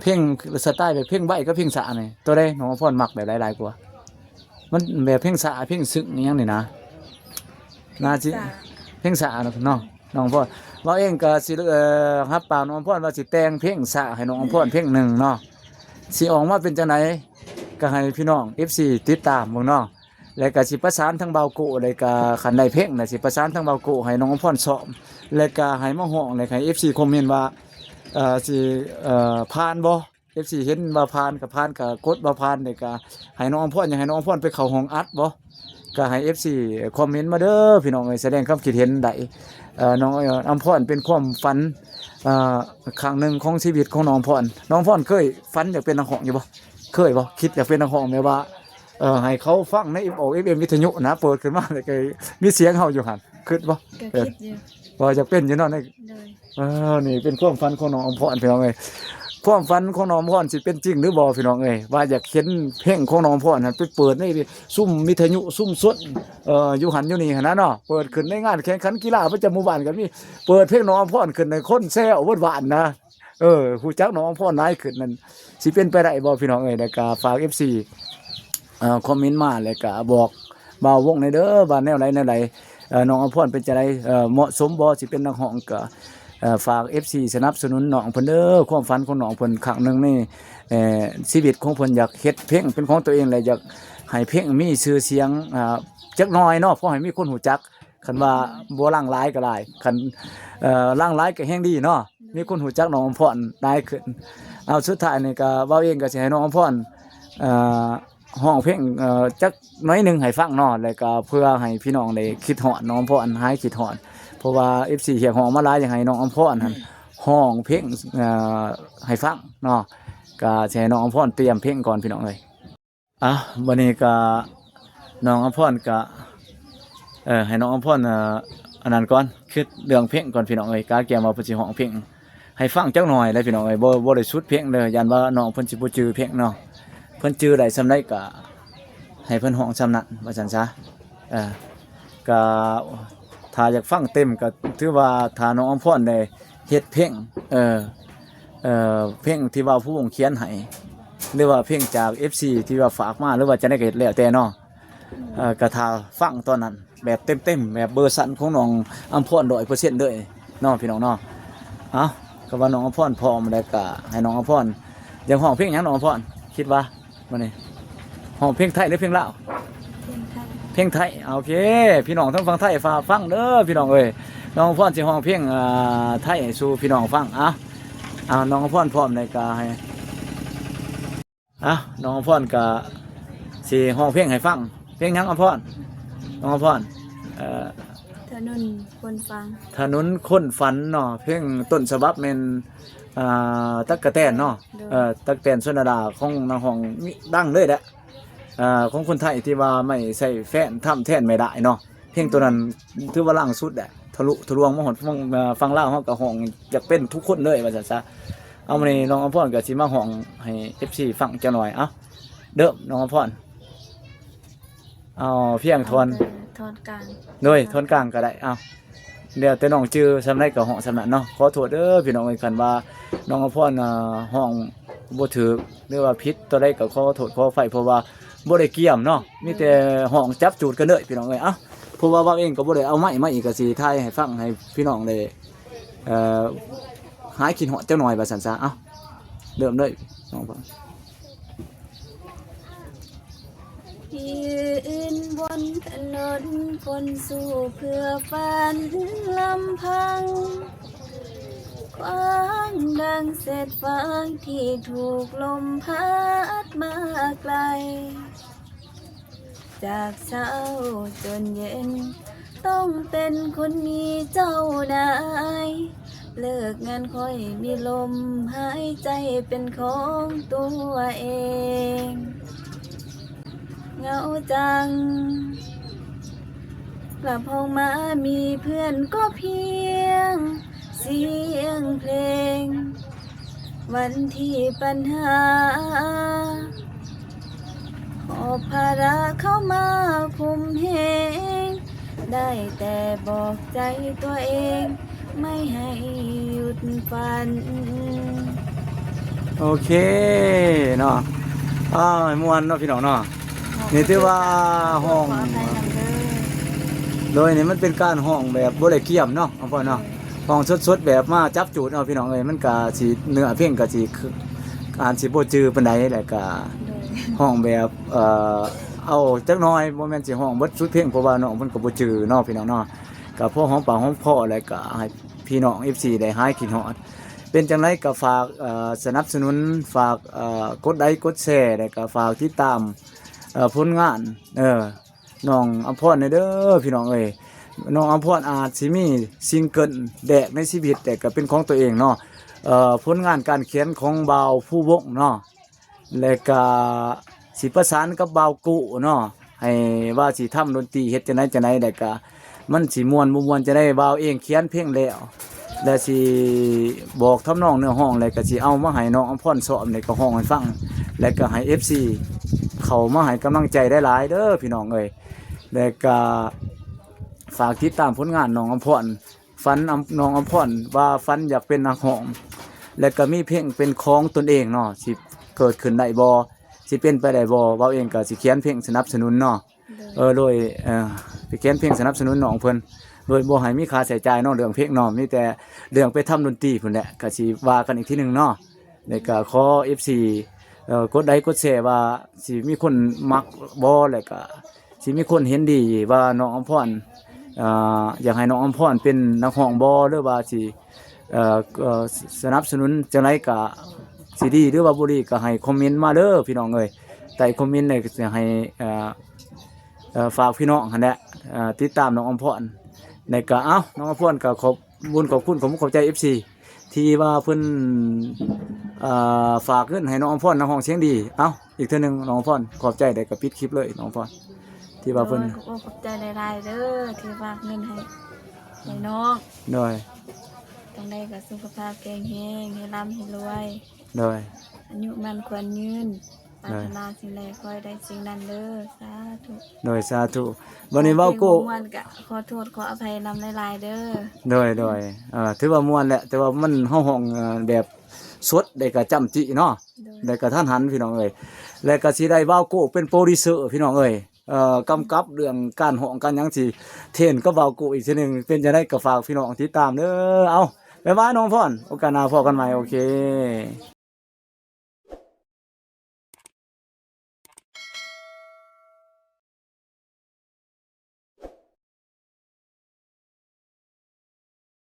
ເພງສະໄຕລ໌ແບບເພງໄວກັບເພງຊ້ານີ້ ໂຕໃດນ້ອງອຳພອນມັກແບບໃດຫຼາຍກວ່າ? ມັນແບບເພງຊ້າ ເພງຊຶ້ງອີ່ຫຍັງນີ້ນະ ໜ້າຊິ ເພງຊ້າ ເພງຊ້າເນາະ ນ້ອງອຳພອນ. ເວົ້າເອງກໍຊິ ເອີ ຮັບປາກນ້ອງອຳພອນວ່າຊິແຕ່ງເພງຊ້າໃຫ້ນ້ອງອຳພອນເພງໜຶ່ງເນາະ. ຊິອອກມາເປັນຈັ່ງໃດ ກໍໃຫ້ພີ່ນ້ອງເອັຟຊີຕິດຕາມເບິ່ງເນາະ. ແລ້ວກໍຊິປະສານທາງບ່າວໂກ້ ແລ້ວກໍຄັນໄດ້ເພງນະ ຊິປະສານທາງບ່າວໂກ້ໃຫ້ນ້ອງອຳພອນຊ້ອມ ແລ້ວກໍໃຫ້ມາຮ້ອງ ແລ້ວໃຫ້ເອັຟຊີຄອມເມັນວ່າ ເອີ ຊິ ເອີ ຜ່ານບໍ່? ເອັຟຊີເຫັນວ່າຜ່ານກໍຜ່ານ ກໍກົດວ່າຜ່ານ ແລ້ວກໍໃຫ້ນ້ອງອຳພອນ ຢາກໃຫ້ນ້ອງອຳພອນໄປເຂົ້າຫ້ອງອັດບໍ່? ກໍໃຫ້ເອັຟຊີຄອມເມັນມາເດີພີ່ນ້ອງເອີຍ ສະແດງຄວາມຄິດເຫັນໄດ້. ເອີ ນ້ອງ ເອີ ອຳພອນເປັນຄວາມຝັນ ເອີ ຄັ້ງໜຶ່ງຂອງຊີວິດຂອງນ້ອງອຳພອນ. ນ້ອງອຳພອນເຄີຍຝັນຢາກເປັນນັກຮ້ອງຢູ່ບໍ່? ເຄີຍບໍ່? ຄິດຢາກເປັນນັກຮ້ອງແບບວ່າ ເອີ ໃຫ້ເຂົາຟັງໃນ ເອັຟ ເອັຟ ເອັມ ວິທະຍຸນະ ເປີດຂຶ້ນມາແລ້ວກໍມີສຽງເຮົາຢູ່ຫັ້ນ ຄິດບໍ່? ກໍ ເອີ ຄິດຢູ່ ວ່າຢາກເປັນຢູ່ເນາະ ໃນ ໂດຍ ເອີ ນີ້ເປັນຄວາມຝັນຂອງນ້ອງອຳພອນພີ່ນ້ອງເອີຍ. ຄວາມຝັນຂອງນ້ອງອຳພອນຊິເປັນຈິງຫຼືບໍ່ພີ່ນ້ອງເອີຍ ວ່າຢາກເຫັນເພງຂອງນ້ອງອຳພອນຫັ້ນໄປເປີດໃນຊຸມວິທະຍຸຊຸມຊົນ ເອີ ຢູ່ຫັ້ນຢູ່ນີ້ຫັ້ນນະເນາະ ເປີດຂຶ້ນໃນງານແຂ່ງຂັນກິລາປະຈຳໝູ່ບ້ານກໍມີ ເປີດເພງນ້ອງອຳພອນຂຶ້ນໃຫ້ຄົນແຊວເບິດບ້ານນະ. ເອີ ຮູ້ຈັກນ້ອງອຳພອນຫຼາຍຂຶ້ນນັ້ນ ຊິເປັນໄປໄດ້ບໍ່ພີ່ນ້ອງເອີຍ? ແລ້ວກໍຝາກເອັຟຊີ ເອີ ຄອມເມັນມາ ແລ້ວກໍບອກບ່າວວົງແດ່ເດີ ວ່າແນວໃດແນວໃດ ເອີ ນ້ອງອຳພອນເປັນຈັ່ງໃດ ເອີ ເໝາະສົມບໍ່ ຊິເປັນນັກຮ້ອງ? ກໍ ເອີ ຝາກເອັຟຊີສະໜັບສະໜູນນ້ອງເພິ່ນເດີ ຄວາມຝັນຂອງນ້ອງເພິ່ນຄັ້ງໜຶ່ງໃນ ເອີ ຊີວິດຂອງເພິ່ນ ຢາກເຮັດເພງເປັນຂອງຕົວເອງ ແລະ ຢາກໃຫ້ເພງມີຊື່ສຽງ ອາ ຈັກໜ້ອຍເນາະ ພໍໃຫ້ມີຄົນຮູ້ຈັກ. ຄັນວ່າບໍ່ຫຼັ່ງຫຼາຍກໍຫຼາຍ ຄັນ ເອີ ຫຼັ່ງຫຼາຍກໍແຮ່ງດີເນາະ ມີຄົນຮູ້ຈັກນ້ອງອຳພອນຫຼາຍຂຶ້ນ. ເອົາ ສຸດທ້າຍນີ້ກໍ ເວົ້າເອງກໍຊິໃຫ້ນ້ອງອຳພອນ ເອີ ຮ້ອງເພງ ເອີ ຈັກໜ້ອຍໜຶ່ງໃຫ້ຟັງເນາະ ແລ້ວກໍເພື່ອໃຫ້ພີ່ນ້ອງໄດ້ຄິດຮອດນ້ອງອຳພອນ ຫາຍຄິດຮອດ ເພາະວ່າເອັຟຊີຮຽກຮ້ອງມາຫຼາຍ ຢາກໃຫ້ນ້ອງອຳພອນຫັ້ນຮ້ອງເພງ ເອີ ໃຫ້ຟັງເນາະ ກໍຊິໃຫ້ນ້ອງອຳພອນຕຽມເພງກ່ອນພີ່ນ້ອງເອີຍ. ອ່ະ ບັດນີ້ກະ ນ້ອງອຳພອນກະ ເອີ ໃຫ້ນ້ອງອຳພອນ ເອີ ອັນນັ້ນກ່ອນ ຄິດເລື່ອງເພງກ່ອນພີ່ນ້ອງເອີຍ ກະກຽມວ່າເພິ່ນຊິຮ້ອງເພງໃຫ້ຟັງຈັກໜ້ອຍແຫຼະພີ່ນ້ອງເອີຍ ບໍ່ ບໍ່ໄດ້ສຸດເພງເດີ ຢ້ານວ່ານ້ອງເພິ່ນຊິບໍ່ຈື່ເພງເນາະ ເພິ່ນຈື່ໄດ້ສ່ຳໃດກະໃຫ້ເພິ່ນຮ້ອງສ່ຳນັ້ນ ວ່າຊັ້ນຊະ ເອີ ກະ ຖ້າຢາກຟັງເຕັມກໍຖືວ່າຖ້ານ້ອງອຳພອນໄດ້ເຮັດເພງ ເອີ ເອີ ເພງທີ່ວ່າຜູ້ວົງຂຽນໃຫ້ ຫຼືວ່າເພງຈາກເອັຟຊີທີ່ວ່າຝາກມາ ຫຼືວ່າຈັ່ງໃດກໍແລ້ວແຕ່ເນາະ ເອີ ກໍຖ້າຟັງຕອນນັ້ນແບບເຕັມໆ ແບບເວີຊັນຂອງນ້ອງອຳພອນຮ້ອຍເປີເຊັນເລີຍເນາະ ພີ່ນ້ອງເນາະ. ເອົ້າ ກໍວ່ານ້ອງອຳພອນພ້ອມແລ້ວ ກໍໃຫ້ນ້ອງອຳພອນ ຢາກຮ້ອງເພງຫຍັງນ້ອງອຳພອນ ຄິດວ່າ? ມານີ້ ຮ້ອງເພງໄທ ຫຼື ເພງລາວ? ເພງໄທ ເພງໄທ ໂອເຄ ພີ່ນ້ອງທາງຝັ່ງໄທຝາກຟັງເດີພີ່ນ້ອງເອີຍ ນ້ອງອຳພອນຊິຮ້ອງເພງ ເອີ ໄທສູ່ພີ່ນ້ອງຟັງ ເອົາ ເອົາ ນ້ອງອຳພອນພ້ອມແລ້ວກໍໃຫ້ ເອົາ ນ້ອງອຳພອນກໍຊິຮ້ອງເພງໃຫ້ຟັງ ເພງຫຍັງອຳພອນ? ນ້ອງອຳພອນ ເອີ ຖະໜົນຄົນຝັງ ຖະໜົນຄົນຝັນເນາະ ເພງຕົ້ນສະບັບແມ່ນ ອ່າ ຕັກກະແຕນເນາະ ໂດຍ ເອີ ຕັກກະແຕນ ຊົນນະດາ ຂອງນັກຮ້ອງນີ້ດັງເລີຍແຫຼະ ເອີ ຂອງຄົນໄທທີ່ວ່າໄມ່ໃຊ້ແຟນທຳແທນໄມ່ໄດ້ເນາະ ເພງໂຕນັ້ນຖືວ່າຫຼັງສຸດແຫຼະ ທະລຸທະລວງມາຮອດຝັ່ງ ເອີ ຝັ່ງລາວ ເຮົາກໍຮ້ອງຢາກເປັນທຸກຄົນເລີຍວ່າຊັ້ນຊະ. ເອົາ ມື້ນີ້ນ້ອງອຳພອນກໍຊິມາຮ້ອງໃຫ້ເອັຟຊີຟັງຈັກໜ້ອຍ ເອົ້າ ເລີ່ມ ນ້ອງອຳພອນ. ເອົາ ພຽງທ່ອນ ເອົາແຕ່ທ່ອນກາງ ໂດຍ ເອົາ ທ່ອນກາງກໍໄດ້ ເອົາ ແລ້ວແຕ່ນ້ອງຈື່ສ່ຳໃດກໍຮ້ອງສ່ຳນັ້ນເນາະ. ຂໍໂທດເດີພີ່ນ້ອງເອີຍ ຄັນວ່ານ້ອງອຳພອນ ເອີ ຮ້ອງບໍ່ຖືກ ຫຼືວ່າຜິດຕົວໃດກໍຂໍໂທດຂໍອະໄພ ເພາະວ່າບໍ່ໄດ້ກຽມເນາະ ມີແຕ່ຮ້ອງຈັບຈູດກັນເລີຍພີ່ນ້ອງເອີຍ. ເອົ້າ ເພາະວ່າເວົ້າເອງກໍບໍ່ໄດ້ເອົາໄມມາອີກ ກໍຊິຖ່າຍໃຫ້ຟັງ ໃຫ້ພີ່ນ້ອງໄດ້ ເອີ ຫາຍຄິດຮອດຈັກໜ້ອຍວ່າຊັ້ນຊະ. ເອົ້າ ເລີ່ມເລີຍ ນ້ອງອຳພອນ. ຢືນບົນຖະໜົນຄົນສູ້ເພື່ອຝັນລຳພັງ ຂວາງດັ່ງເສດຟາງທີ່ຖືກລົມພັດມາໄກ ຈາກເຊົ້າຈົນເຢັນ ຕ້ອງເປັນຄົນມີເຈົ້ານາຍ ເລີກງານຄ່ອຍມີລົມຫາຍໃຈເປັນຂອງຕົວເອງ ເຫງົາຈັງ ກັບຫ້ອງມາມີເພື່ອນກໍພຽງສຽງເພງ ວັນທີ່ປັນຫາ ຫອບພາລະເຂົ້າມາຄຸມເຮງ ໄດ້ແຕ່ບອກໃຈຕົວເອງ ໄມ່ໃຫ້ຢຸດຝັນ. ໂອເຄເນາະ ອ່າ ມ່ວນເນາະພີ່ນ້ອງເນາະ. ນີ້ຖືວ່າຮ້ອງ ຂໍອະໄພນຳເດີ ໂດຍນີ້ມັນເປັນການຮ້ອງແບບບໍ່ໄດ້ກຽມເນາະ ອຳພອນເນາະ ໂດຍ ຮ້ອງສົດໆ ແບບມາຈັບຈູດເນາະ ພີ່ນ້ອງເອີຍ. ມັນກະຊິ ເນື້ອເພງກະຊິ ອາດຊິບໍ່ຈື່ປານໃດ ແລ້ວກະ ໂດຍ ຮ້ອງແບບ ເອີ ເອົາຈັກໜ່ອຍ ບໍ່ແມ່ນຊິຮ້ອງເບິດສຸດເພງ ເພາະວ່ານ້ອງເພິ່ນກໍບໍ່ຈື່ເນາະ ພີ່ນ້ອງເນາະ. ກໍພໍຫອມປາກຫອມຄໍ ແລ້ວກໍໃຫ້ພີ່ນ້ອງເອັຟຊີໄດ້ຫາຍຄິດຮອດ. ເປັນຈັ່ງໃດກໍຝາກ ເອີ ສະໜັບສະໜູນ ຝາກ ເອີ ກົດໄລກົດແຊ ແລ້ວກໍຝາກຕິດຕາມ ເອີ ຜົນງານ ເອີ ນ້ອງອຳພອນແດ່ເດີ ພີ່ນ້ອງເອີຍ. ນ້ອງອຳພອນອາດຊິມີຊິງເກິນແລກໃນຊີວິດ ແຕ່ກໍເປັນຂອງຕົວເອງເນາະ. ເອີ ຜົນງານການຂຽນຂອງບ່າວພູວົງເນາະ ແລະກະຊິປະສານກັບບ່າວໂກ້ເນາະ ໃຫ້ວ່າຊິທຳດົນຕີເຮັດຈັ່ງໃດຈັ່ງໃດ ແລະກະມັນຊິມ່ວນບໍ່ມ່ວນຈັ່ງໃດ. ບ່າວເອງຂຽນເພງແລ້ວ ແລະຊິບອກທຳນອງເນື້ອຮ້ອງ ແລະກະຊິເອົາມາໃຫ້ນ້ອງອຳພອນຊ້ອມ ແລະກະຮ້ອງໃຫ້ຟັງ ແລະກະໃຫ້ເອັຟຊີເຂົ້າມາໃຫ້ກຳລັງໃຈຫຼາຍໆເດີ ພີ່ນ້ອງເອີຍ. ແລະກະຝາກຕິດຕາມຜົນງານນ້ອງອຳພອນ ຝັນ ນ້ອງອຳພອນວ່າຝັນຢາກເປັນນັກຮ້ອງ ແລະກະມີເພງເປັນຂອງຕົນເອງເນາະ ຊິເກີດຂຶ້ນໄດ້ບໍ່ ຊິເປັນໄປໄດ້ບໍ່? ບ່າວເອງກະຊິຂຽນເພງສະໜັບສະໜູນເນາະ ໂດຍ ເອີ ໂດຍ ເອີ ຊິຂຽນເພງສະໜັບສະໜູນນ້ອງເພິ່ນ ໂດຍບໍ່ໃຫ້ມີຄ່າໃຊ້ຈ່າຍເນາະ ເລື່ອງເພງເນາະ ມີແຕ່ເລື່ອງໄປທຳດົນຕີພຸ້ນແຫຼະ ກະຊິວ່າກັນອີກທີໜຶ່ງເນາະ. ແລ້ວກະຂໍເອັຟຊີ ເອີ ກົດໄລກົດແຊວ່າຊິມີຄົນມັກບໍ່ ແລ້ວກະຊິມີຄົນເຫັນດີວ່ານ້ອງອຳພອນ ເອີ ຢາກໃຫ້ນ້ອງອຳພອນເປັນນັກຮ້ອງບໍ່ ຫຼືວ່າຊິ ເອີ ເອີ ສະໜັບສະໜູນຈັ່ງໃດກະຊິດີ ຫຼືວ່າບໍ່ດີ ກະໃຫ້ຄອມເມັນມາເດີ ພີ່ນ້ອງເອີຍ. ໃຕ້ຄອມເມັນນີ້ກະຊິໃຫ້ ເອີ ເອີ ຝາກພີ່ນ້ອງຫັ້ນແຫຼະ ເອີ ຕິດຕາມນ້ອງອຳພອນ. ແລ້ວກະ ເອົ້າ ນ້ອງອຳພອນກະຂອບບຸນຂອບຄຸນ ຂອບຄຸນຂອບໃຈເອັຟຊີ ທີ່ວ່າເພິ່ນ ເອີ ຝາກເງິນໃຫ້ນ້ອງອຳພອນ ນັກຮ້ອງສຽງດີ. ເອົ້າ ອີກເທື່ອໜຶ່ງ ນ້ອງອຳພອນ ຂອບໃຈ ແລ້ວກະປິດຄລິບເລີຍ ນ້ອງອຳພອນ ທີ່ວ່າເພິ່ນ ໂດຍ ຂອບອົກຂອບໃຈຫຼາຍໆເດີ ທີ່ຝາກເງິນໃຫ້ ໃຫ້ນ້ອງ ໂດຍ ຈັ່ງໃດກໍສຸຂະພາບແຂງແຮງ ໃຫ້ລ່ຳໃຫ້ລວຍ ໂດຍ ອາຍຸໝັ້ນຂວັນຍືນ ປາດຖະໜາສິ່ງໃດຂໍໃຫ້ໄດ້ສິ່ງນັ້ນເດີ ສາທຸ ໂດຍ ສາທຸ. ບັດນີ້ເວົ້າໂກ້ ເພງບໍ່ມ່ວນກະຂໍໂທດຂໍອະໄພນຳຫຼາຍໆເດີ ໂດຍ ໂດຍ ເອີ ຖືວ່າມ່ວນແຫຼະ ແຕ່ວ່າມັນ ເຮົາຮ້ອງ ເອີ ແບບສົດ ແລ້ວກະຈຳຈິເນາະ ໂດຍ ແລ້ວກະທັນຫັນ ພີ່ນ້ອງເອີຍ. ແລ້ວກະຊິໄດ້ເວົ້າໂກ້ເປັນໂປຣດິວເຊີ ພີ່ນ້ອງເອີຍ ເອີ ກຳກັບເລື່ອງການຮ້ອງການຫຍັງ ຊິເທຣນກັບບ່າວໂກ້ອີກເທື່ອໜຶ່ງ ເປັນຈັ່ງໃດກໍຝາກພີ່ນ້ອງຕິດຕາມເດີ. ເອົາ ບາຍບາຍ ນ້ອງອຳພອນ ໂອກາດໜ້າພໍ້ກັນໃໝ່ ໂອເຄ.